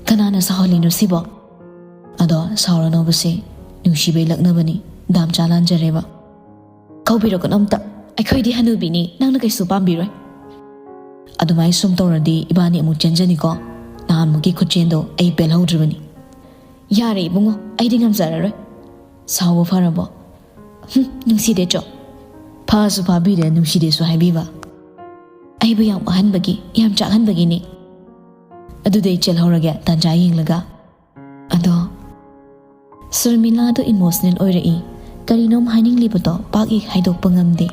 ꯀꯅꯥꯅ ꯁꯥꯎꯍꯜꯂꯤꯅꯣ ꯁꯤꯕꯣ? ꯑꯗꯣ ꯁꯥꯎꯔꯅꯣꯕꯁꯦ, ꯅꯨꯡꯁꯤꯕꯩ ꯂꯛꯅꯕꯅꯤ, ꯗꯥꯝꯆꯥ ꯂꯥꯟꯖꯔꯦꯕ꯫ ꯀꯧꯕꯤꯔꯛꯀꯅꯣ ꯑꯝꯇ, ꯑꯩꯈꯣꯏꯗꯤ ꯍꯅꯨꯕꯤꯅꯤ, ꯅꯪꯅ ꯀꯩꯁꯨ ꯄꯥꯝꯕꯤꯔꯣꯏ꯫ ꯑꯗꯨꯃꯥꯏꯅ ꯁꯨꯝ ꯇꯧꯔꯗꯤ ꯏꯕꯥꯅꯤ ꯑꯃꯨꯛ ꯆꯦꯟꯖꯅꯤꯀꯣ꯫ ꯅꯍꯥꯟꯃꯨꯛꯀꯤ ꯈꯨꯠꯆꯦꯟꯗꯣ ꯑꯩ ꯄꯦꯜꯍꯧꯗ꯭ꯔꯤꯕꯅꯤ꯫" "ꯌꯥꯔꯦ ꯏꯕꯨꯡꯉꯣ, ꯑꯩꯗꯤ ꯉꯝꯖꯔꯔꯣꯏ꯫ ꯁꯥꯎꯕ ꯐꯔꯕꯣ?" "ꯍꯨꯝ, ꯅꯨꯡꯁꯤꯗꯦ ꯆꯣ꯫ ꯐꯁꯨ ꯐꯥꯕꯤꯔꯦ, ꯅꯨꯡꯁꯤꯗꯦꯁꯨ ꯍꯥꯏꯕꯤꯕ꯫ ꯑꯩꯕꯨ ꯌꯥꯝ ꯋꯥꯍꯟꯕꯒꯤ, ꯌꯥꯝ ꯆꯥꯛꯍꯟꯕꯒꯤꯅꯤ꯫ ꯑꯗꯨꯗꯤ ꯑꯩ ꯆꯦꯜꯍꯧꯔꯒꯦ, ꯇꯥꯟꯖꯥ ꯌꯦꯡꯂꯒ꯫" ꯑꯗꯣ ꯁꯨꯔꯃꯤꯂꯥꯗꯣ ꯏꯃꯣꯁꯅꯦꯜ ꯑꯣꯏꯔꯛꯏ꯫ ꯀꯔꯤꯅꯣꯝ ꯍꯥꯏꯅꯤꯡꯂꯤꯕꯗꯣ ꯄꯥꯛ ꯍꯦꯛ ꯍꯥꯏꯗꯣꯛꯄ ꯉꯝꯗꯦ꯫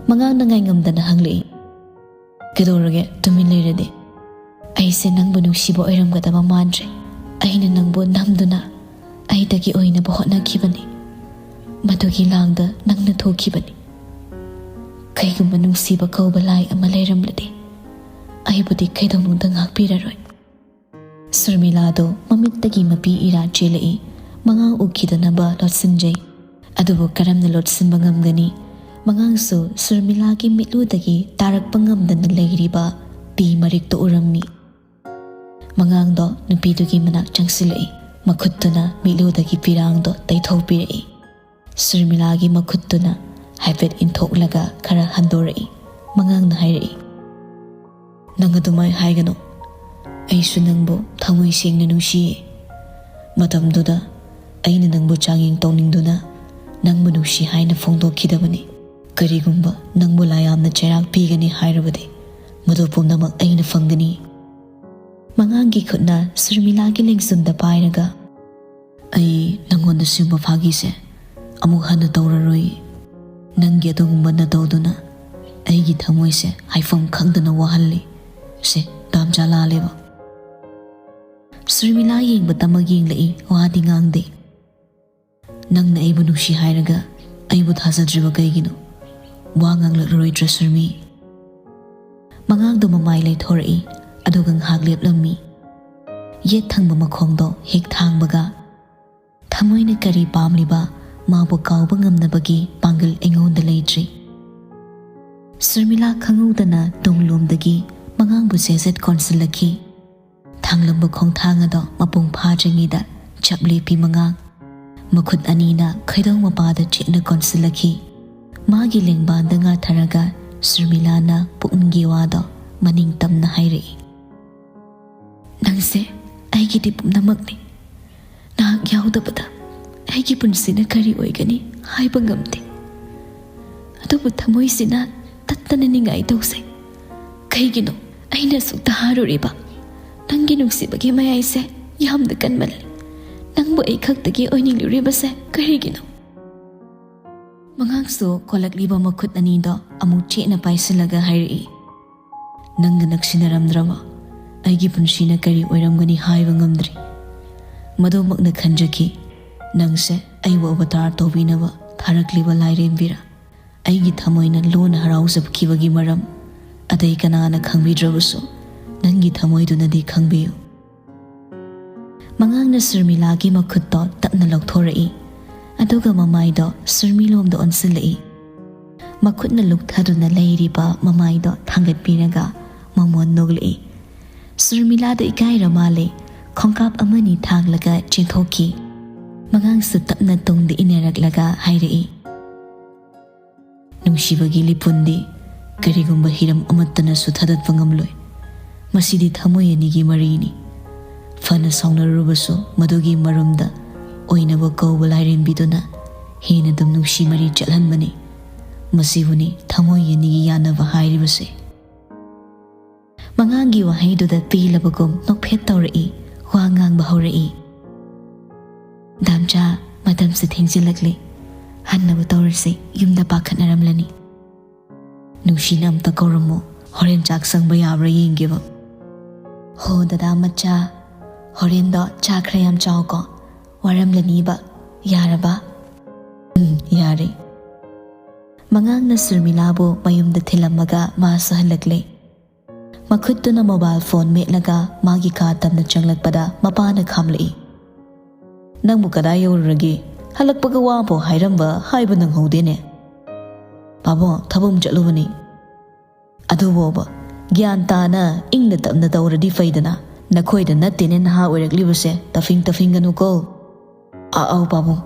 ꯃꯉꯥꯡꯅ ꯉꯥꯏꯉꯝꯗꯅ ꯍꯪꯂꯛꯏ, "ꯀꯩꯗꯧꯔꯒꯦ ꯇꯨꯃꯤꯟ ꯂꯩꯔꯗꯤ?" "ꯑꯩꯁꯦ ꯅꯪꯕꯨ ꯅꯨꯡꯁꯤꯕ ꯑꯣꯏꯔꯝꯒꯗꯕ ꯃꯥꯟꯗ꯭ꯔꯦ꯫ ꯑꯩꯅ ꯅꯪꯕꯨ ꯅꯝꯗꯨꯅ ꯑꯩꯗꯒꯤ ꯑꯣꯏꯅꯕ ꯍꯣꯠꯅꯈꯤꯕꯅꯤ꯫ ꯃꯗꯨꯒꯤ ꯂꯥꯡꯗ ꯅꯪꯅ ꯊꯣꯛꯈꯤꯕꯅꯤ꯫ ꯀꯩꯒꯨꯝꯕ ꯅꯨꯡꯁꯤꯕ ꯀꯧꯕ ꯂꯥꯏ ꯑꯃ ꯂꯩꯔꯝꯂꯗꯤ ꯑꯩꯕꯨꯗꯤ ꯀꯩꯗꯧꯅꯨꯡꯗ ꯉꯥꯛꯄꯤꯔꯔꯣꯏ꯫" ꯁꯨꯔꯃꯤꯂꯥꯗꯣ ꯃꯃꯤꯠꯇꯒꯤ ꯃꯄꯤ ꯏꯔꯥ ꯆꯦꯜꯂꯛꯏ꯫ ꯃꯉꯥꯡ ꯎꯈꯤꯗꯅꯕ ꯂꯣꯠꯁꯤꯟꯖꯩ꯫ ꯑꯗꯨꯕꯨ ꯀꯔꯝꯅ ꯂꯣꯠꯁꯤꯟꯕ ꯉꯝꯒꯅꯤ? ꯃꯉꯥꯡꯁꯨ ꯁꯨꯔꯃꯤꯂꯥꯒꯤ ꯃꯤꯠꯂꯨꯗꯒꯤ ꯇꯥꯔꯛꯄ ꯉꯝꯗꯅ ꯂꯩꯔꯤꯕ ꯄꯤ ꯃꯔꯤꯛꯇꯨ ꯎꯔꯝꯃꯤ꯫ ꯃꯉꯥꯡꯗꯣ ꯅꯨꯄꯤꯗꯨꯒꯤ ꯃꯅꯥꯛ ꯆꯪꯁꯤꯜꯂꯛꯏ꯫ ꯃꯈꯨꯠꯇꯨꯅ ꯃꯤꯠꯂꯨꯗꯒꯤ ꯄꯤꯔꯥꯡꯗꯣ ꯇꯩꯊꯣꯛꯄꯤꯔꯛꯏ꯫ ꯁꯨꯔꯃꯤꯂꯥꯒꯤ ꯃꯈꯨꯠꯇꯨꯅ ꯍꯥꯏꯐꯦꯠ ꯏꯟꯊꯣꯛꯂꯒ ꯈꯔ ꯍꯟꯗꯣꯔꯛꯏ꯫ ꯃꯉꯥꯡꯅ ꯍꯥꯏꯔꯛꯏ, "ꯅꯪ ꯑꯗꯨꯃꯥꯏ ꯍꯥꯏꯒꯅꯨ꯫ ꯑꯩꯁꯨ ꯅꯪꯕꯨ ꯊꯃꯣꯏ ꯁꯦꯡꯅ ꯅꯨꯡꯁꯤꯌꯦ꯫ ꯃꯇꯝꯗꯨꯗ ꯑꯩꯅ ꯅꯪꯕꯨ ꯆꯥꯡꯌꯦꯡ ꯇꯧꯅꯤꯡꯗꯨꯅ ꯅꯪꯕꯨ ꯅꯨꯡꯁꯤ ꯍꯥꯏꯅ ꯐꯣꯡꯗꯣꯛꯈꯤꯗꯕꯅꯤ꯫ ꯀꯔꯤꯒꯨꯝꯕ ꯅꯪꯕꯨ ꯂꯥꯏꯌꯥꯝꯅ ꯆꯩꯔꯥꯛ ꯄꯤꯒꯅꯤ ꯍꯥꯏꯔꯕꯗꯤ ꯃꯗꯨ ꯄꯨꯝꯅꯃꯛ ꯑꯩꯅ ꯐꯪꯒꯅꯤ꯫" ꯃꯉꯥꯡꯒꯤ ꯈꯨꯠꯅ ꯁꯨꯔꯃꯤꯂꯥꯒꯤ ꯂꯦꯡꯖꯨꯝꯗ ꯄꯥꯏꯔꯒ, "ꯑꯩ ꯅꯪꯉꯣꯟꯗ ꯁꯤꯒꯨꯝꯕ ꯐꯥꯒꯤꯁꯦ ꯑꯃꯨꯛ ꯍꯟꯅ ꯇꯧꯔꯔꯣꯏ꯫ ꯅꯪ ꯑꯗꯨꯒꯨꯝꯕ ꯅꯇꯧꯗꯨꯅ ꯑꯩꯒꯤ ꯊꯃꯣꯏꯁꯦ ꯍꯥꯏꯐꯝ ꯈꯪꯗꯅ ꯋꯥꯍꯜꯂꯤ꯫ ꯁꯦ, ꯗꯥꯝꯆꯥ ꯂꯥꯜꯂꯦꯕ꯫ ꯁꯨꯔꯃꯤꯂꯥ ꯌꯦꯡꯕꯇꯃꯛ ꯌꯦꯡꯂꯛꯏ, ꯋꯥꯗꯤ ꯉꯥꯡꯗꯦ꯫ "ꯅꯪꯅ ꯑꯩꯕꯨ ꯅꯨꯡꯁꯤ ꯍꯥꯏꯔꯒ ꯑꯩꯕꯨ ꯊꯥꯖꯗ꯭ꯔꯤꯕ ꯀꯩꯒꯤꯅꯣ? ꯋꯥ ꯉꯥꯡꯂꯛꯂꯔꯣꯏꯗ꯭ꯔꯥ, ꯁꯨꯔꯃꯤ?" ꯃꯉꯥꯡꯗꯣ ꯃꯃꯥꯏ ꯂꯩꯊꯣꯔꯛꯏ, ꯑꯗꯨꯒ ꯉꯥꯏꯍꯥꯛ ꯂꯦꯞꯂꯝꯃꯤ꯫ ꯌꯦꯠ ꯊꯪꯕ ꯃꯈꯣꯡꯗꯣ ꯍꯦꯛ ꯊꯥꯡꯕꯒ, "ꯊꯃꯣꯏꯅ ꯀꯔꯤ ꯄꯥꯝꯂꯤꯕ, ꯃꯥꯕꯨ ꯀꯥꯎꯕ ꯉꯝꯅꯕꯒꯤ ꯄꯥꯡꯒꯜ ꯑꯩꯉꯣꯟꯗ ꯂꯩꯇ꯭ꯔꯤ꯫" ꯁꯨꯔꯃꯤꯂꯥ ꯈꯪꯍꯧꯗꯅ ꯇꯨꯡꯂꯣꯝꯗꯒꯤ ꯃꯉꯥꯡꯕꯨ ꯆꯦꯖꯠ ꯀꯣꯟꯁꯤꯜꯂꯛꯈꯤ꯫ ꯊꯥꯡꯂꯝꯕ ꯈꯣꯡꯊꯥꯡ ꯑꯗꯣ ꯃꯄꯨꯡ ꯐꯥꯗ꯭ꯔꯤꯉꯩꯗ ꯆꯞ ꯂꯦꯞꯄꯤ ꯃꯉꯥꯡ꯫ ꯃꯈꯨꯠ ꯑꯅꯤꯅ ꯈꯩꯗꯧ ꯃꯄꯥꯗ ꯆꯦꯠꯅ ꯀꯣꯟꯁꯤꯜꯂꯛꯈꯤ꯫ ꯃꯥꯒꯤ ꯂꯦꯡꯕꯥꯟꯗ ꯉꯥꯊꯔꯒ ꯁꯨꯔꯃꯤꯂꯥꯅ ꯄꯨꯛꯅꯤꯡꯒꯤ ꯋꯥꯗꯣ ꯃꯅꯤꯡ ꯇꯝꯅ ꯍꯥꯏꯔꯛꯏ꯫ "ꯅꯪꯁꯦ ꯑꯩꯒꯤꯗꯤ ꯄꯨꯝꯅꯃꯛꯅꯤ꯫ ꯅꯍꯥꯛ ꯌꯥꯎꯗꯕꯗ ꯑꯩꯒꯤ ꯄꯨꯟꯁꯤꯅ ꯀꯔꯤ ꯑꯣꯏꯒꯅꯤ ꯍꯥꯏꯕ ꯉꯝꯗꯦ꯫ ꯑꯗꯨꯕꯨ ꯊꯃꯣꯏꯁꯤꯅ ꯇꯠꯇꯅ ꯅꯤꯡꯉꯥꯏ ꯇꯧꯖꯩ꯫ ꯀꯩꯒꯤꯅꯣ ꯑꯩꯅ ꯑꯁꯨꯛ ꯇꯍꯥꯔꯨꯔꯤꯕ? ꯅꯪꯒꯤ ꯅꯨꯡꯁꯤꯕꯒꯤ ꯃꯌꯥꯏꯁꯦ ꯌꯥꯝꯅ ꯀꯟꯃꯜꯂꯤ꯫ ꯅꯪꯕꯨ ꯑꯩ ꯈꯛꯇꯒꯤ ꯑꯣꯏꯅꯤꯡꯂꯨꯔꯤꯕꯁꯦ ꯀꯔꯤꯒꯤꯅꯣ?" ꯃꯉꯥꯡꯁꯨ ꯀꯣꯜꯂꯛꯂꯤꯕ ꯃꯈꯨꯠ ꯑꯅꯤꯗꯣ ꯑꯃꯨꯛ ꯆꯦꯠꯅ ꯄꯥꯏꯁꯤꯜꯂꯒ ꯍꯥꯏꯔꯛꯏ, "ꯅꯪꯒ ꯅꯛꯁꯤꯟꯅꯔꯝꯗ꯭ꯔꯕ ꯑꯩꯒꯤ ꯄꯨꯟꯁꯤꯅ ꯀꯔꯤ ꯑꯣꯏꯔꯝꯒꯅꯤ ꯍꯥꯏꯕ ꯉꯝꯗ꯭ꯔꯤ꯫ ꯃꯗꯨꯃꯛꯅ ꯈꯟꯖꯈꯤ, ꯅꯪꯁꯦ ꯑꯩꯕꯨ ꯑꯕꯇꯥꯔ ꯇꯧꯕꯤꯅꯕ ꯊꯥꯔꯛꯂꯤꯕ ꯂꯥꯏꯔꯦꯝꯕꯤꯔꯥ? ꯑꯩꯒꯤ ꯊꯃꯣꯏꯅ ꯂꯣꯟꯅ ꯍꯔꯥꯎꯖꯈꯤꯕꯒꯤ ꯃꯔꯝ ꯑꯇꯩ ꯀꯅꯥꯅ ꯈꯪꯕꯤꯗ꯭ꯔꯕꯁꯨ ꯅꯪꯒꯤ ꯊꯃꯣꯏꯗꯨꯅꯗꯤ ꯈꯪꯕꯤꯌꯨ꯫" ꯃꯉꯥꯡꯅ ꯁꯨꯔꯃꯤꯂꯥꯒꯤ ꯃꯈꯨꯠꯇꯣ ꯇꯞꯅ ꯂꯧꯊꯣꯔꯛꯏ, ꯑꯗꯨꯒ ꯃꯃꯥꯏꯗꯣ ꯁꯨꯔꯃꯤꯂꯣꯝꯗ ꯑꯣꯟꯁꯤꯜꯂꯛꯏ꯫ ꯃꯈꯨꯠꯅ ꯂꯨꯛꯊꯗꯨꯅ ꯂꯩꯔꯤꯕ ꯃꯃꯥꯏꯗꯣ ꯊꯥꯡꯒꯠꯄꯤꯔꯒ ꯃꯃꯣꯟ ꯅꯣꯛꯂꯛꯏ꯫ ꯁꯨꯔꯃꯤꯂꯥꯗꯣ ꯏꯀꯥꯏꯔ ꯃꯥꯜꯂꯦ꯫ ꯈꯣꯡꯀꯥꯞ ꯑꯃꯅꯤ ꯊꯥꯡꯂꯒ ꯆꯦꯟꯊꯣꯛꯈꯤ꯫ ꯃꯉꯥꯡꯁꯨ ꯇꯞꯅ ꯇꯨꯡꯗ ꯏꯟꯅꯔꯛꯂꯒ ꯍꯥꯏꯔꯛꯏ, "ꯅꯨꯡꯁꯤꯕꯒꯤ ꯂꯤꯄꯨꯟꯗꯤ ꯀꯔꯤꯒꯨꯝꯕ ꯍꯤꯔꯝ ꯑꯃꯠꯇꯅꯁꯨ ꯊꯥꯗꯠꯄ ꯉꯝꯂꯣꯏ꯫ ꯃꯁꯤꯗꯤ ꯊꯃꯣꯏ ꯑꯅꯤꯒꯤ ꯃꯔꯤꯅꯤ꯫ ꯐꯅ ꯁꯥꯎꯅꯔꯨꯔꯕꯁꯨ ꯃꯗꯨꯒꯤ ꯃꯔꯨꯝꯗ ꯑꯣꯏꯅꯕ ꯀꯧꯕ ꯂꯥꯏꯔꯦꯝꯕꯤꯗꯨꯅ ꯍꯦꯟꯅ ꯑꯗꯨꯝ ꯅꯨꯡꯁꯤ ꯃꯔꯤ ꯆꯠꯍꯟꯕꯅꯤ꯫ ꯃꯁꯤꯕꯨꯅꯤ ꯊꯃꯣꯏ ꯑꯅꯤꯒꯤ ꯌꯥꯅꯕ ꯍꯥꯏꯔꯤꯕꯁꯦ꯫" ꯃꯉꯥꯡꯒꯤ ꯋꯥꯍꯩꯗꯨꯗ ꯄꯦꯜꯂꯕꯒꯨꯝ ꯅꯣꯛꯐꯦꯠ ꯇꯧꯔꯛꯏ, ꯋꯥ ꯉꯥꯡꯕ ꯍꯧꯔꯛꯏ꯫ "ꯗꯥꯝꯆꯥ, ꯃꯇꯝꯁꯦ ꯊꯦꯡꯖꯤꯜꯂꯛꯂꯦ꯫ ꯍꯟꯅꯕ ꯇꯧꯔꯁꯤ, ꯌꯨꯝꯗ ꯄꯥꯈꯠꯅꯔꯝꯂꯅꯤ꯫ ꯅꯨꯡꯁꯤꯅ ꯑꯝꯇ ꯀꯧꯔꯝꯃꯣ, ꯍꯣꯔꯦꯟ ꯆꯥꯛ ꯆꯪꯕ ꯌꯥꯕ꯭ꯔꯥ ꯌꯦꯡꯒꯦꯕ꯫ ꯍꯣ ꯗꯗꯥ ꯃꯆꯥ, ꯍꯣꯔꯦꯟꯗꯣ ꯆꯥꯛ ꯈꯔ ꯌꯥꯝ ꯆꯥꯎꯀꯣ, ꯋꯥꯔꯝꯂꯅꯤꯕ꯫ ꯌꯥꯔꯕ? ꯎꯝ, ꯌꯥꯔꯦ꯫ ꯃꯉꯥꯡꯅ ꯁꯨꯔꯃꯤꯂꯥꯕꯨ ꯃꯌꯨꯝꯗ ꯊꯤꯜꯂꯝꯃꯒ ꯃꯥꯁꯨ ꯍꯜꯂꯛꯂꯦ꯫ ꯃꯈꯨꯠꯇꯨꯅ ꯃꯣꯕꯥꯏꯜ ꯐꯣꯟ ꯃꯦꯠꯂꯒ ꯃꯥꯒꯤ ꯀꯥ ꯇꯝꯅ ꯆꯪꯂꯛꯄꯗ ꯃꯄꯥꯅ ꯈꯥꯝꯂꯛꯏ꯫ "ꯅꯪꯕꯨ ꯀꯗꯥꯏ ꯌꯧꯔꯨꯔꯒꯦ? ꯍꯜꯂꯛꯄꯒ ꯋꯥ ꯑꯃꯐꯥꯎ ꯍꯥꯏꯔꯝꯕ ꯍꯥꯏꯕ ꯅꯪꯍꯧꯗꯦꯅꯦ?" "ꯄꯥꯕꯨꯡ, ꯊꯕꯛ ꯑꯃ ꯆꯠꯂꯨꯕꯅꯤ꯫" "ꯑꯗꯨꯕꯣꯕ, ꯒ꯭ꯌꯥꯟ ꯇꯥꯅ ꯏꯪꯅ ꯇꯞꯅ ꯇꯧꯔꯗꯤ ꯐꯩꯗꯅ꯫ ꯅꯈꯣꯏꯗ ꯅꯠꯇꯦꯅꯦ ꯅꯍꯥ ꯑꯣꯏꯔꯛꯂꯤꯕꯁꯦ, ꯇꯐꯤꯡ ꯇꯐꯤꯡꯒꯅꯨꯀꯣ꯫" "ꯑꯥ, ꯑꯧ ꯄꯥꯕꯨꯡ꯫"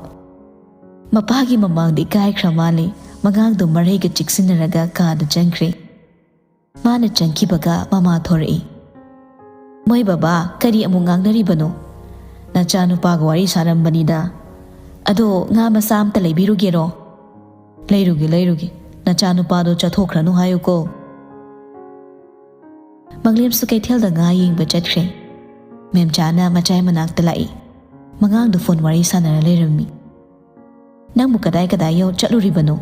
ꯃꯄꯥꯒꯤ ꯃꯃꯥꯡꯗ ꯏꯀꯥꯏꯈ꯭ꯔ ꯃꯥꯜꯂꯦ꯫ ꯃꯉꯥꯡꯗꯣ ꯃꯔꯩꯒ ꯆꯤꯛꯁꯤꯟꯅꯔꯒ ꯀꯥꯗ ꯆꯪꯈ꯭ꯔꯦ꯫ ꯃꯥꯅ ꯆꯪꯈꯤꯕꯒ ꯃꯃꯥ ꯊꯣꯔꯛꯏ꯫ "ꯃꯣꯏ ꯕꯕꯥ, ꯀꯔꯤ ꯑꯃꯨꯛ ꯉꯥꯡꯅꯔꯤꯕꯅꯣ?" "ꯅꯆꯥꯅꯨꯄꯥꯒ ꯋꯥꯔꯤ ꯁꯥꯔꯝꯕꯅꯤꯗ꯫" "ꯑꯗꯣ ꯉꯥ ꯃꯆꯥ ꯑꯝꯇ ꯂꯩꯕꯤꯔꯨꯒꯦꯔꯣ?" "ꯂꯩꯔꯨꯒꯦ, ꯂꯩꯔꯨꯒꯦ꯫ ꯅꯆꯥꯅꯨꯄꯥꯗꯣ ꯆꯠꯊꯣꯛꯈ꯭ꯔꯅꯨ ꯍꯥꯏꯌꯨꯀꯣ꯫" ꯃꯪꯂꯦꯝꯁꯨ ꯀꯩꯊꯦꯜꯗ ꯉꯥ ꯌꯦꯡꯕ ꯆꯠꯈ꯭ꯔꯦ꯫ ꯃꯦꯝꯆꯥꯅ ꯃꯆꯥꯏ ꯃꯅꯥꯛꯇ ꯂꯥꯛꯏ꯫ ꯃꯉꯥꯡꯗꯣ ꯐꯣꯟ ꯋꯥꯔꯤ ꯁꯥꯟꯅꯔ ꯂꯩꯔꯝꯃꯤ꯫ "ꯅꯪꯕꯨ ꯀꯗꯥꯏ ꯀꯗꯥꯏ ꯌꯧ ꯆꯠꯂꯨꯔꯤꯕꯅꯣ?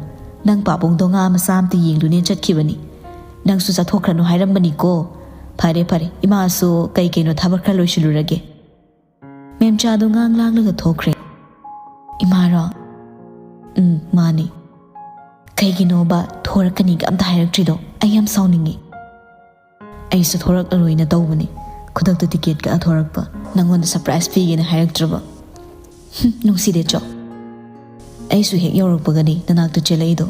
ꯅꯪ ꯄꯥꯕꯨꯡꯗꯣ ꯉꯥ ꯃꯆꯥ ꯑꯝꯇ ꯌꯦꯡꯂꯨꯅꯦ ꯆꯠꯈꯤꯕꯅꯤ꯫ ꯅꯪꯁꯨ ꯆꯠꯊꯣꯛꯈ꯭ꯔꯅꯨ ꯍꯥꯏꯔꯝꯕꯅꯤꯀꯣ꯫" "ꯐꯔꯦ ꯐꯔꯦ, ꯏꯃꯥꯁꯨ ꯀꯩ ꯀꯩꯅꯣ ꯊꯕꯛ ꯈꯔ ꯂꯣꯏꯁꯤꯜꯂꯨꯔꯒꯦ꯫" ꯃꯦꯝꯆꯥꯗꯣ ꯉꯥꯡ ꯂꯥꯡꯂꯒ ꯊꯣꯛꯈ꯭ꯔꯦ꯫ "ꯏꯃꯥꯔꯣ?" "ꯎꯝ, ꯃꯥꯅꯤ꯫" "ꯀꯩꯒꯤꯅꯣꯕ ꯊꯣꯔꯛꯀꯅꯤꯒ ꯑꯝꯇ ꯍꯥꯏꯔꯛꯇ꯭ꯔꯤꯗꯣ? ꯑꯩ ꯌꯥꯝ ꯁꯥꯎꯅꯤꯡꯉꯤ꯫" "ꯑꯩꯁꯨ ꯊꯣꯔꯛꯂꯔꯣꯏꯅ ꯇꯧꯕꯅꯤ, ꯈꯨꯗꯛꯇ ꯇꯤꯀꯦꯠ ꯀꯛꯑ ꯊꯣꯔꯛꯄ꯫ ꯅꯪꯉꯣꯟꯗ ꯁꯔꯄ꯭ꯔꯥꯏꯖ ꯄꯤꯒꯦꯅ ꯍꯥꯏꯔꯛꯇ꯭ꯔꯕ꯫" "ꯍꯨꯝ, ꯅꯨꯡꯁꯤꯗꯦ ꯆꯣ꯫ ꯑꯩꯁꯨ ꯍꯦꯛ ꯌꯧꯔꯛꯄꯒꯅꯤ ꯅꯅꯥꯛꯇ ꯆꯦꯜꯂꯛꯏꯗꯣ꯫"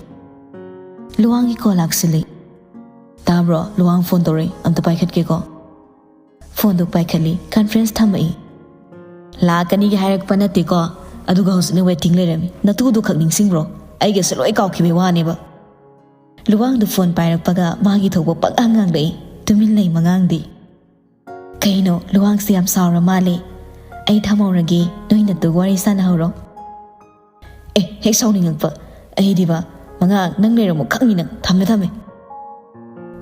ꯂꯨꯋꯥꯡꯒꯤ ꯀꯣꯜ ꯂꯥꯛꯁꯤꯜꯂꯤ꯫ "ꯇꯥꯕ꯭ꯔꯣ? ꯂꯨꯋꯥꯡ ꯐꯣꯟ ꯇꯧꯔꯛꯏ, ꯑꯝꯇ ꯄꯥꯏꯈꯠꯀꯦꯀꯣ꯫" ꯐꯣꯟꯗꯨ ꯄꯥꯏꯈꯠꯂꯤ, ꯀꯟꯐ꯭ꯔꯦꯟꯁ ꯊꯝꯃꯛꯏ꯫ "ꯂꯥꯛꯀꯅꯤꯒ ꯍꯥꯏꯔꯛꯄ ꯅꯠꯇꯦꯀꯣ, ꯑꯗꯨꯒ ꯍꯧꯖꯤꯛꯅ ꯋꯦꯇꯤꯡ ꯂꯩꯔꯝꯃꯤ꯫ ꯅꯇꯨꯗꯨ ꯈꯛ ꯅꯤꯡꯁꯤꯡꯕ꯭ꯔꯣ? ꯑꯩꯒꯁꯦ ꯂꯣꯏ ꯀꯥꯎꯈꯤꯕꯩ ꯋꯥꯅꯦꯕ꯫" ꯂꯨꯋꯥꯡꯗꯨ ꯐꯣꯟ ꯄꯥꯏꯔꯛꯄꯒ ꯃꯥꯒꯤ ꯊꯣꯛꯄ ꯄꯪꯉꯥꯡ ꯉꯥꯡꯂꯛꯏ꯫ ꯇꯨꯃꯤꯟ ꯂꯩ ꯃꯉꯥꯡꯗꯤ꯫ "ꯀꯩꯅꯣ, ꯂꯨꯋꯥꯡꯁꯦ ꯌꯥꯝ ꯁꯥꯎꯔ ꯃꯥꯜꯂꯦ꯫ ꯑꯩ ꯊꯝꯍꯧꯔꯒꯦ, ꯅꯣꯏ ꯅꯇꯨꯒ ꯋꯥꯔꯤ ꯁꯥꯟꯅꯍꯧꯔꯣ꯫" "ꯑꯦ, ꯍꯦꯛ ꯁꯥꯎꯅꯤꯡꯉꯛꯄ꯫ ꯑꯩꯗꯤꯕ, ꯃꯉꯥꯡ, ꯅꯪ ꯂꯩꯔꯝꯃꯣ ꯈꯪꯅꯤ ꯅꯪ꯫ ꯊꯝꯃꯦ, ꯊꯝꯃꯦ꯫"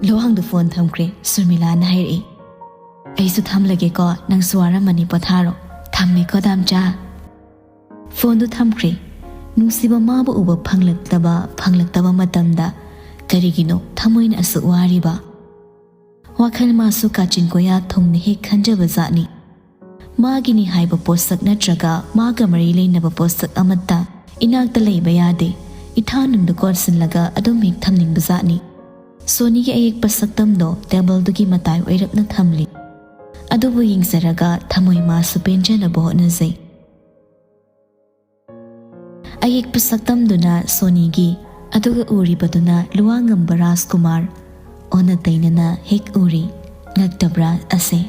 ꯂꯨꯋꯥꯡꯗꯨ ꯐꯣꯟ ꯊꯝꯈ꯭ꯔꯦ꯫ ꯁꯨꯔꯃꯤꯂꯥꯅ ꯍꯥꯏꯔꯛꯏ, "ꯑꯩꯁꯨ ꯊꯝꯂꯒꯦꯀꯣ, ꯅꯪꯁꯨ ꯋꯥꯔꯝꯃꯅꯤ, ꯄꯣꯊꯥꯔꯣ꯫ ꯊꯝꯃꯦꯀꯣ, ꯗꯥꯝꯆꯥ꯫" ꯐꯣꯟꯗꯨ ꯊꯝꯈ꯭ꯔꯦ꯫ ꯅꯨꯡꯁꯤꯕ ꯃꯥꯕꯨ ꯎꯕ ꯐꯪꯂꯛꯇꯕ ꯐꯪꯂꯛꯇꯕ ꯃꯇꯝꯗ ꯀꯔꯤꯒꯤꯅꯣ ꯊꯃꯣꯏꯅ ꯑꯁꯨꯛ ꯋꯥꯔꯤꯕ? ꯋꯥꯈꯜ ꯃꯥꯁꯨ ꯀꯥꯆꯤꯟ ꯀꯣꯌꯥ ꯊꯨꯡꯅ ꯍꯦꯛ ꯈꯟꯖꯕ ꯖꯥꯠꯅꯤ꯫ ꯃꯥꯒꯤꯅꯤ ꯍꯥꯏꯕ ꯄꯣꯠꯁꯛ ꯅꯠꯇ꯭ꯔꯒ ꯃꯥꯒ ꯃꯔꯤ ꯂꯩꯅꯕ ꯄꯣꯠꯁꯛ ꯑꯃꯠꯇ ꯏꯅꯥꯛꯇ ꯂꯩꯕ ꯌꯥꯗꯦ꯫ ꯏꯊꯥꯅꯨꯡꯗ ꯀꯣꯠꯁꯤꯜꯂꯒ ꯑꯗꯨꯝ ꯍꯦꯛ ꯊꯝꯅꯤꯡꯕ ꯖꯥꯠꯅꯤ꯫ ꯁꯣꯅꯤꯒꯤ ꯑꯌꯦꯛꯄ ꯁꯛꯇꯝꯗꯣ ꯇꯦꯕꯜꯗꯨꯒꯤ ꯃꯇꯥꯏ ꯑꯣꯏꯔꯞꯅ ꯊꯝꯂꯤ꯫ ꯑꯗꯨꯕꯨ ꯌꯦꯡꯖꯔꯒ ꯊꯃꯣꯏ ꯃꯥꯁꯨ ꯄꯦꯟꯖꯅꯕ ꯍꯣꯠꯅꯖꯩ꯫ ꯑꯌꯦꯛꯄ ꯁꯛꯇꯝꯗꯨꯅ ꯁꯣꯅꯤꯒꯤ, ꯑꯗꯨꯒ ꯎꯔꯤꯕꯗꯨꯅ ꯂꯨꯋꯥꯡꯉꯝꯕ ꯔꯥꯖꯀꯨꯃꯥꯔ꯫ ꯑꯣꯟꯅ ꯇꯩꯅꯅ ꯍꯦꯛ ꯎꯔꯤ꯫ ꯉꯛꯇꯕ꯭ꯔꯥ ꯑꯁꯦ?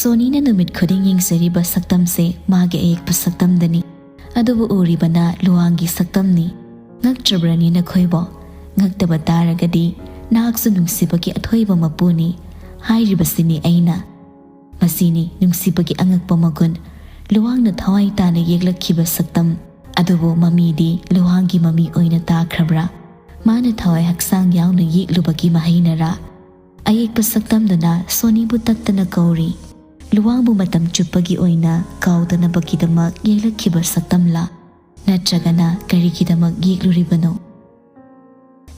ꯁꯣꯅꯤꯅ ꯅꯨꯃꯤꯠ ꯈꯨꯗꯤꯡ ꯌꯦꯡꯖꯔꯤꯕ ꯁꯛꯇꯝꯁꯦ ꯃꯥꯒꯤ ꯑꯌꯦꯛꯄ ꯁꯛꯇꯝꯗꯅꯤ꯫ ꯑꯗꯨꯕꯨ ꯎꯔꯤꯕꯅ ꯂꯨꯋꯥꯡꯒꯤ ꯁꯛꯇꯝꯅꯤ꯫ ꯉꯛꯇ꯭ꯔꯕ꯭ꯔꯅꯤ ꯅꯈꯣꯏꯕꯣ? ꯉꯛꯇꯕ ꯇꯥꯔꯒꯗꯤ ꯅꯍꯥꯛꯁꯨ ꯅꯨꯡꯁꯤꯕꯒꯤ ꯑꯊꯣꯏꯕ ꯃꯄꯨꯅꯤ ꯍꯥꯏꯔꯤꯕꯁꯤꯅꯤ ꯑꯩꯅ꯫ ꯃꯁꯤꯅꯤ ꯅꯨꯡꯁꯤꯕꯒꯤ ꯑꯉꯛꯄ ꯃꯒꯨꯟ꯫ ꯂꯨꯋꯥꯡꯅ ꯊꯋꯥꯏ ꯇꯥꯅ ꯌꯦꯛꯂꯛꯈꯤꯕ ꯁꯛꯇꯝ ꯑꯗꯨꯕꯨ ꯃꯃꯤꯗꯤ ꯂꯨꯋꯥꯡꯒꯤ ꯃꯃꯤ ꯑꯣꯏꯅ ꯇꯥꯈ꯭ꯔꯕ꯭ꯔꯥ? ꯃꯥꯅ ꯊꯋꯥꯏ ꯍꯛꯆꯥꯡ ꯌꯥꯎꯅ ꯌꯦꯛꯂꯨꯕꯒꯤ ꯃꯍꯩꯅꯔꯥ? ꯑꯌꯦꯛꯄ ꯁꯛꯇꯝꯗꯨꯅ ꯁꯣꯅꯤꯕꯨ ꯇꯠꯇꯅ ꯀꯧꯔꯤ꯫ ꯂꯨꯋꯥꯡꯕꯨ ꯃꯇꯝ ꯆꯨꯞꯄꯒꯤ ꯑꯣꯏꯅ ꯀꯥꯎꯗꯅꯕꯒꯤꯗꯃꯛ ꯌꯦꯛꯂꯛꯈꯤꯕ ꯁꯛꯇꯝꯂꯥ? ꯅꯠꯇ꯭ꯔꯒꯅ ꯀꯔꯤꯒꯤꯗꯃꯛ ꯌꯦꯛꯂꯨꯔꯤꯕꯅꯣ?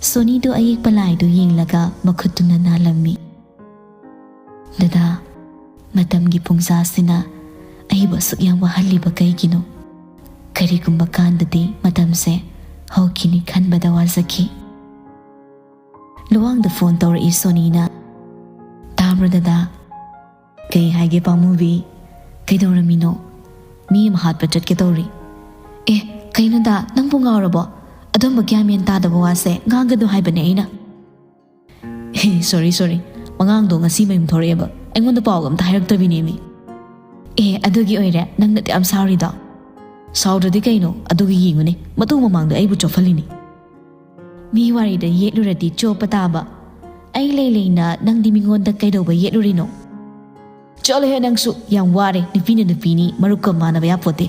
ꯁꯣꯅꯤꯗꯨ ꯑꯌꯦꯛꯄ ꯂꯥꯏꯗꯨ ꯌꯦꯡꯂꯒ ꯃꯈꯨꯠꯇꯨꯅ ꯅꯥꯜꯂꯝꯃꯤ꯫ "ꯗꯗꯥ, ꯃꯇꯝꯒꯤ ꯄꯨꯡꯖꯥꯁꯤꯅ ꯑꯩꯕꯨ ꯑꯁꯨꯛ ꯌꯥꯝ ꯋꯥꯍꯜꯂꯤꯕ ꯀꯩꯒꯤꯅꯣ? ꯀꯔꯤꯒꯨꯝꯕ ꯀꯥꯟꯗꯗꯤ ꯃꯇꯝꯁꯦ ꯍꯧꯈꯤꯅꯤ ꯈꯟꯕꯗ ꯋꯥꯖꯈꯤ꯫" ꯂꯨꯋꯥꯡꯗ ꯐꯣꯟ ꯇꯧꯔꯛꯏ ꯁꯣꯅꯤꯅ꯫ "ꯇꯥꯕ꯭ꯔꯣ ꯗꯗꯥ?" "ꯀꯩ ꯍꯥꯏꯒꯦ ꯄꯥꯃꯨꯕꯤ? ꯀꯩꯗꯧꯔꯝꯃꯤꯅꯣ?" "ꯃꯤ ꯑꯃ ꯍꯥꯠꯄ ꯆꯠꯀꯦ ꯇꯧꯔꯤ꯫" "ꯑꯦ, ꯀꯩꯅꯣꯗ, ꯅꯪꯕꯨ ꯉꯥꯎꯔꯕꯣ? ꯑꯗꯨꯝꯕ ꯒ꯭ꯌꯥꯟ ꯃꯦꯟ ꯇꯥꯗꯕ ꯋꯥꯁꯦ ꯉꯥꯡꯒꯅꯨ ꯍꯥꯏꯕꯅꯦ ꯑꯩꯅ꯫" "ꯑꯦ, ꯁꯣꯔꯤ, ꯁꯣꯔꯤ꯫ ꯃꯉꯥꯡꯗꯣ ꯉꯁꯤ ꯃꯌꯨꯝ ꯊꯣꯔꯛꯑꯦꯕ꯫ ꯑꯩꯉꯣꯟꯗ ꯄꯥꯎꯒ ꯑꯝꯇ ꯍꯥꯏꯔꯛꯇꯕꯤꯅꯦꯃꯤ꯫" "ꯑꯦ, ꯑꯗꯨꯒꯤ ꯑꯣꯏꯔꯦ ꯅꯪꯅ ꯑꯗꯨꯛ ꯌꯥꯝ ꯁꯥꯎꯔꯤꯗꯣ?" "ꯁꯥꯎꯗ꯭ꯔꯗꯤ ꯀꯩꯅꯣ? ꯑꯗꯨꯒꯤ ꯌꯦꯡꯉꯨꯅꯦ, ꯃꯇꯨꯡ ꯃꯃꯥꯡꯗ ꯑꯩꯕꯨ ꯆꯣꯞꯍꯜꯂꯤꯅꯤ꯫" "ꯃꯤ ꯋꯥꯔꯤꯗ ꯌꯦꯠꯂꯨꯔꯗꯤ ꯆꯣꯞꯄ ꯇꯥꯕ꯫ ꯑꯩ ꯂꯩ ꯂꯩꯅ ꯅꯪꯗꯤ ꯃꯤꯉꯣꯟꯗ ꯀꯩꯗꯧꯕ ꯌꯦꯠꯂꯨꯔꯤꯅꯣ?" "ꯆꯠꯂꯣꯍꯦ ꯅꯪꯁꯨ, ꯌꯥꯝ ꯋꯥꯔꯦ꯫ ꯅꯨꯄꯤꯅ ꯅꯨꯄꯤꯅꯤ, ꯃꯔꯨꯞꯀ ꯃꯥꯟꯅꯕ ꯌꯥꯄꯣꯠꯇꯦ꯫"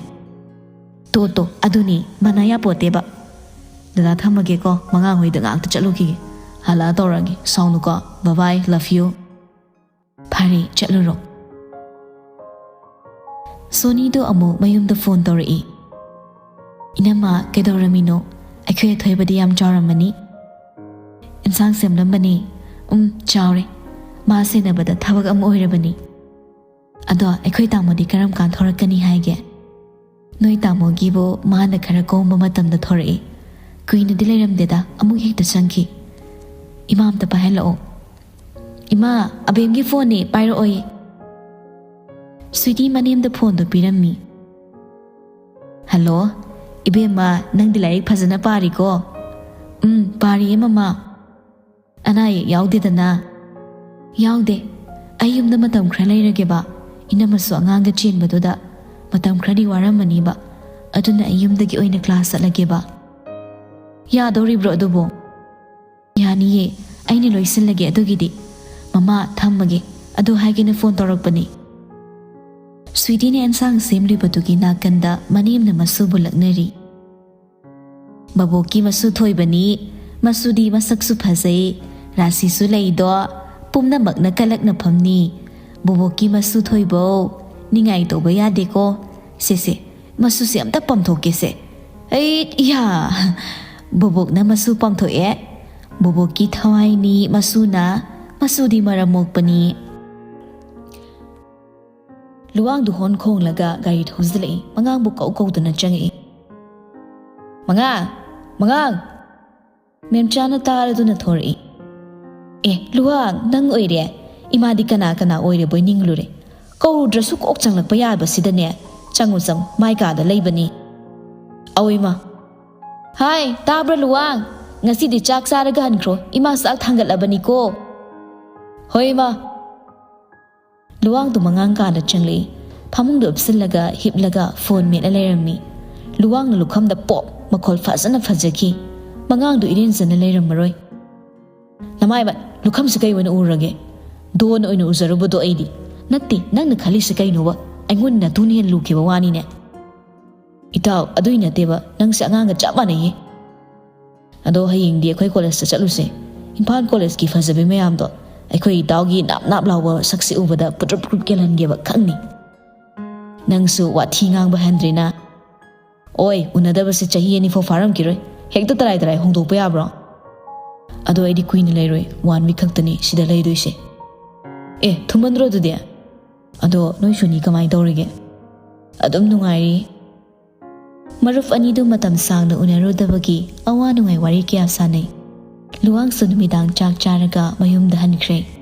"ꯇꯣ, ꯇꯣ, ꯑꯗꯨꯅꯤ, ꯃꯥꯟꯅ ꯌꯥꯄꯣꯠꯇꯦꯕ꯫" "ꯗꯗꯥ, ꯊꯝꯃꯒꯦꯀꯣ, ꯃꯉꯥꯡ ꯍꯣꯏꯗ ꯉꯥꯛꯇ ꯆꯠꯂꯨꯈꯤꯒꯦ꯫ ꯍꯜꯂꯛꯑ ꯇꯧꯔꯒꯦ, ꯁꯥꯎꯅꯨꯀꯣ꯫ Bye bye, love you꯫" "ꯐꯔꯦ, ꯆꯠꯂꯨꯔꯣ꯫" ꯁꯣꯅꯤꯗꯣ ꯑꯃꯨꯛ ꯃꯌꯨꯝꯗ ꯐꯣꯟ ꯇꯧꯔꯛꯏ꯫ "ꯏꯅꯝꯃ, ꯀꯩꯗꯧꯔꯝꯃꯤꯅꯣ? ꯑꯩꯈꯣꯏ ꯑꯊꯣꯏꯕꯗꯤ ꯌꯥꯝ ꯆꯥꯎꯔꯝꯃꯅꯤ?" "ꯏꯟꯁꯥꯡ ꯁꯦꯝꯂꯝꯕꯅꯤ꯫ ꯎꯝ, ꯆꯥꯎꯔꯦ꯫ ꯃꯥ ꯁꯦꯟꯅꯕꯗ ꯊꯕꯛ ꯑꯃ ꯑꯣꯏꯔꯕꯅꯤ꯫ ꯑꯗꯣ ꯑꯩꯈꯣꯏ ꯇꯥꯃꯣꯗꯤ ꯀꯔꯝ ꯀꯥꯟ ꯊꯣꯔꯛꯀꯅꯤ ꯍꯥꯏꯒꯦ?" "ꯅꯣꯏ ꯇꯥꯃꯣꯒꯤꯕꯨ ꯃꯥꯅ ꯈꯔ ꯀꯣꯝꯕ ꯃꯇꯝꯗ ꯊꯣꯔꯛꯏ꯫ ꯀꯨꯏꯅꯗꯤ ꯂꯩꯔꯝꯗꯦꯗ, ꯑꯃꯨꯛ ꯍꯦꯛꯇ ꯆꯪꯈꯤ꯫ ꯏꯃꯥ ꯑꯝꯇ ꯄꯥꯏꯍꯜꯂꯛꯑꯣ꯫" "ꯏꯃꯥ, ꯑꯕꯦꯝꯒꯤ ꯐꯣꯟꯅꯦ, ꯄꯥꯏꯔꯛꯑꯣꯌꯦ꯫" ꯁ꯭ꯋꯤꯇꯤ ꯃꯅꯦꯝꯗ ꯐꯣꯟꯗꯣ ꯄꯤꯔꯝꯃꯤ꯫ "ꯍꯜꯂꯣ, ꯏꯕꯦꯝꯃ, ꯅꯪꯗꯤ ꯂꯥꯏꯔꯤꯛ ꯐꯖꯅ ꯄꯥꯔꯤꯀꯣ?" "ꯎꯝ, ꯄꯥꯔꯤꯌꯦ ꯃꯃꯥ꯫" "ꯑꯅꯥ ꯑꯌꯦꯛ ꯌꯥꯎꯗꯦꯗꯅ?" "ꯌꯥꯎꯗꯦ꯫ ꯑꯩ ꯌꯨꯝꯗ ꯃꯇꯝ ꯈꯔ ꯂꯩꯔꯒꯦꯕ꯫ ꯏꯅꯝꯃꯁꯨ ꯑꯉꯥꯡꯒ ꯆꯦꯟꯕꯗꯨꯗ ꯃꯇꯝ ꯈꯔꯗꯤ ꯋꯥꯔꯝꯃꯅꯤꯕ꯫ ꯑꯗꯨꯅ ꯑꯩ ꯌꯨꯝꯗꯒꯤ ꯑꯣꯏꯅ ꯀ꯭ꯂꯥꯁ ꯆꯠꯂꯒꯦꯕ꯫" "ꯌꯥꯗꯧꯔꯤꯕ꯭ꯔꯣ ꯑꯗꯨꯕꯨ?" "ꯌꯥꯅꯤꯌꯦ, ꯑꯩꯅ ꯂꯣꯏꯁꯤꯜꯂꯒꯦ ꯑꯗꯨꯒꯤꯗꯤ꯫ ꯃꯃꯥ, ꯊꯝꯃꯒꯦ꯫ ꯑꯗꯨ ꯍꯥꯏꯒꯦꯅ ꯐꯣꯟ ꯇꯧꯔꯛꯄꯅꯤ꯫" ꯁ꯭ꯋꯤꯇꯤꯅ ꯑꯦꯟꯁꯥꯡ ꯁꯦꯝꯂꯤꯕꯗꯨꯒꯤ ꯅꯥꯀꯟꯗ ꯃꯅꯦꯝꯅ ꯃꯁꯨꯕꯨ ꯂꯛꯅꯔꯤ꯫ "ꯕꯕꯣꯛꯀꯤ ꯃꯁꯨ ꯊꯣꯏꯕꯅꯤ꯫ ꯃꯁꯨꯗꯤ ꯃꯁꯛꯁꯨ ꯐꯖꯩ, ꯔꯥꯁꯤꯁꯨ ꯂꯩꯗꯣ꯫ ꯄꯨꯝꯅꯃꯛꯅ ꯀꯂꯛꯅꯐꯝꯅꯤ꯫ ꯕꯣꯕꯣꯛꯀꯤ ꯃꯁꯨ ꯊꯣꯏꯕꯧ, ꯅꯤꯡꯉꯥꯏ ꯇꯧꯕ ꯌꯥꯗꯦꯀꯣ꯫ ꯁꯦꯁꯦ, ꯃꯁꯨꯁꯦ ꯑꯝꯇ ꯄꯥꯝꯊꯣꯛꯀꯦꯁꯦ꯫ ꯑꯩ, ꯏꯌꯥ! ꯕꯣꯕꯣꯛꯅ ꯃꯁꯨ ꯄꯥꯝꯊꯣꯛꯑꯦ꯫ ꯕꯣꯕꯣꯛꯀꯤ ꯊꯋꯥꯏꯅꯤ ꯃꯁꯨꯅ, ꯃꯁꯨꯗꯤ ꯃꯔꯝ ꯃꯣꯛꯄꯅꯤ꯫" ꯂꯨꯋꯥꯡꯗꯨ ꯍꯣꯟ ꯈꯣꯡꯂꯒ ꯒꯥꯔꯤ ꯊꯧꯖꯤꯜꯂꯛꯏ꯫ ꯃꯉꯥꯡꯕꯨ ꯀꯧ ꯀꯧꯗꯨꯅ ꯆꯪꯉꯛꯏ꯫ "ꯃꯉꯥꯡ! ꯃꯉꯥꯡ!" ꯃꯦꯝꯆꯥꯅ ꯇꯥꯔꯗꯨꯅ ꯊꯣꯔꯛꯏ꯫ "ꯑꯦ, ꯂꯨꯋꯥꯡ, ꯅꯪ ꯑꯣꯏꯔꯦ? ꯏꯃꯥꯗꯤ ꯀꯅꯥ ꯀꯅꯥ ꯑꯣꯏꯔꯕꯣꯏ ꯅꯤꯡꯂꯨꯔꯦ꯫ ꯀꯧꯔꯨꯗ꯭ꯔꯁꯨ ꯀꯣꯛ ꯆꯪꯂꯛꯄ ꯌꯥꯕꯁꯤꯗꯅꯦ꯫ ꯆꯪꯉꯨ, ꯆꯪꯉꯨ, ꯃꯥꯏ ꯀꯥꯗ ꯂꯩꯕꯅꯤ꯫" "ꯑꯧ ꯏꯃꯥ꯫" "ꯍꯥꯏ, ꯇꯥꯕ꯭ꯔꯥ ꯂꯨꯋꯥꯡ? ꯉꯁꯤꯗꯤ ꯆꯥꯛ ꯆꯥꯔꯒ ꯍꯟꯈ꯭ꯔꯣ꯫ ꯏꯃꯥ ꯆꯥꯛ ꯊꯥꯡꯒꯠꯂꯕꯅꯤꯀꯣ꯫" "ꯍꯣꯏ ꯏꯃꯥ꯫" ꯂꯨꯋꯥꯡꯗꯨ ꯃꯉꯥꯡ ꯀꯥꯗ ꯆꯪꯂꯛꯏ꯫ ꯐꯃꯨꯡꯗ ꯎꯞꯁꯤꯜꯂꯒ ꯍꯤꯞꯂꯒ ꯐꯣꯟ ꯃꯦꯠꯂ ꯂꯩꯔꯝꯃꯤ꯫ ꯂꯨꯋꯥꯡꯅ ꯂꯨꯈꯝꯗ ꯄꯣꯞ! ꯃꯈꯣꯜ ꯐꯖꯅ ꯐꯖꯈꯤ꯫ ꯃꯉꯥꯡꯗꯨ ꯏꯔꯦꯟꯖꯅ ꯂꯩꯔꯝꯃꯔꯣꯏ꯫ "ꯅꯃꯥꯏꯃꯠ, ꯂꯨꯈꯝꯁꯤ ꯀꯩ ꯑꯣꯏꯅ ꯎꯔꯒꯦ? ꯗꯣꯟ ꯑꯣꯏꯅ ꯎꯖꯔꯨꯕꯗꯣ ꯑꯩꯗꯤ꯫ ꯅꯠꯇꯦ, ꯅꯪꯅ ꯈꯜꯂꯤꯁꯤ ꯀꯩꯅꯣꯕ? ꯑꯩꯉꯣꯟꯗ ꯅꯇꯨꯅ ꯍꯦꯟꯅ ꯂꯨꯈꯤꯕ ꯋꯥꯅꯤꯅꯦ꯫" "ꯏꯇꯥꯎ, ꯑꯗꯨꯏ ꯅꯠꯇꯦꯕ, ꯅꯪꯁꯦ ꯑꯉꯥꯡꯒ ꯆꯞ ꯃꯥꯟꯅꯩꯌꯦ꯫ ꯑꯗꯣ ꯍꯌꯦꯡꯗꯤ ꯑꯩꯈꯣꯏ ꯀꯣꯂꯦꯖꯇ ꯆꯠꯂꯨꯁꯦ꯫ ꯏꯝꯐꯥꯜ ꯀꯣꯂꯦꯖꯀꯤ ꯐꯖꯕꯤ ꯃꯌꯥꯝꯗꯣ ꯑꯩꯈꯣꯏ ꯏꯇꯥꯎꯒꯤ ꯅꯥꯞ ꯅꯥꯞ ꯂꯥꯎꯕ ꯁꯛꯁꯦ ꯎꯕꯗ ꯄꯨꯗ꯭ꯔꯨꯞ ꯄꯨꯗ꯭ꯔꯨꯞ ꯀꯦꯜꯍꯟꯒꯦꯕ, ꯈꯪꯅꯤ꯫" "ꯅꯪꯁꯨ ꯋꯥꯊꯤ ꯉꯥꯡꯕ ꯍꯟꯗ꯭ꯔꯤꯅ?" ꯑꯣꯏ, ꯎꯅꯗꯕꯁꯦ ꯆꯍꯤ ꯑꯅꯤ ꯐꯥꯎ ꯐꯥꯔꯝꯈꯤꯔꯣꯏ꯫ ꯍꯦꯛꯇ ꯇꯔꯥꯏ ꯇꯔꯥꯏ ꯍꯣꯡꯗꯣꯛꯄ ꯌꯥꯕ꯭ꯔꯣ? ꯑꯗꯣ ꯑꯩꯗꯤ ꯀꯨꯏꯅ ꯂꯩꯔꯣꯏ, one week ꯈꯛꯇꯅꯤ ꯁꯤꯗ ꯂꯩꯗꯣꯏꯁꯦ꯫ ꯑꯦ, ꯊꯨꯃꯟꯗ꯭ꯔꯣ ꯑꯗꯨꯗꯤ? ꯑꯗꯣ ꯅꯣꯏ ꯁꯨꯅꯤ ꯀꯃꯥꯏꯅ ꯇꯧꯔꯤꯒꯦ? ꯑꯗꯨꯝ ꯅꯨꯡꯉꯥꯏꯔꯤ꯫ ꯃꯔꯨꯞ ꯑꯅꯤꯗꯨ ꯃꯇꯝ ꯁꯥꯡꯅ ꯎꯅꯔꯨꯗꯕꯒꯤ ꯑꯋꯥ ꯅꯨꯡꯉꯥꯏ ꯋꯥꯔꯤ ꯀꯌꯥ ꯁꯥꯟꯅꯩ꯫ ꯂꯨꯋꯥꯡꯁꯨ ꯅꯨꯃꯤꯗꯥꯡ ꯆꯥꯛ ꯆꯥꯔꯒ ꯃꯌꯨꯝꯗ ꯍꯟꯈ꯭ꯔꯦ꯫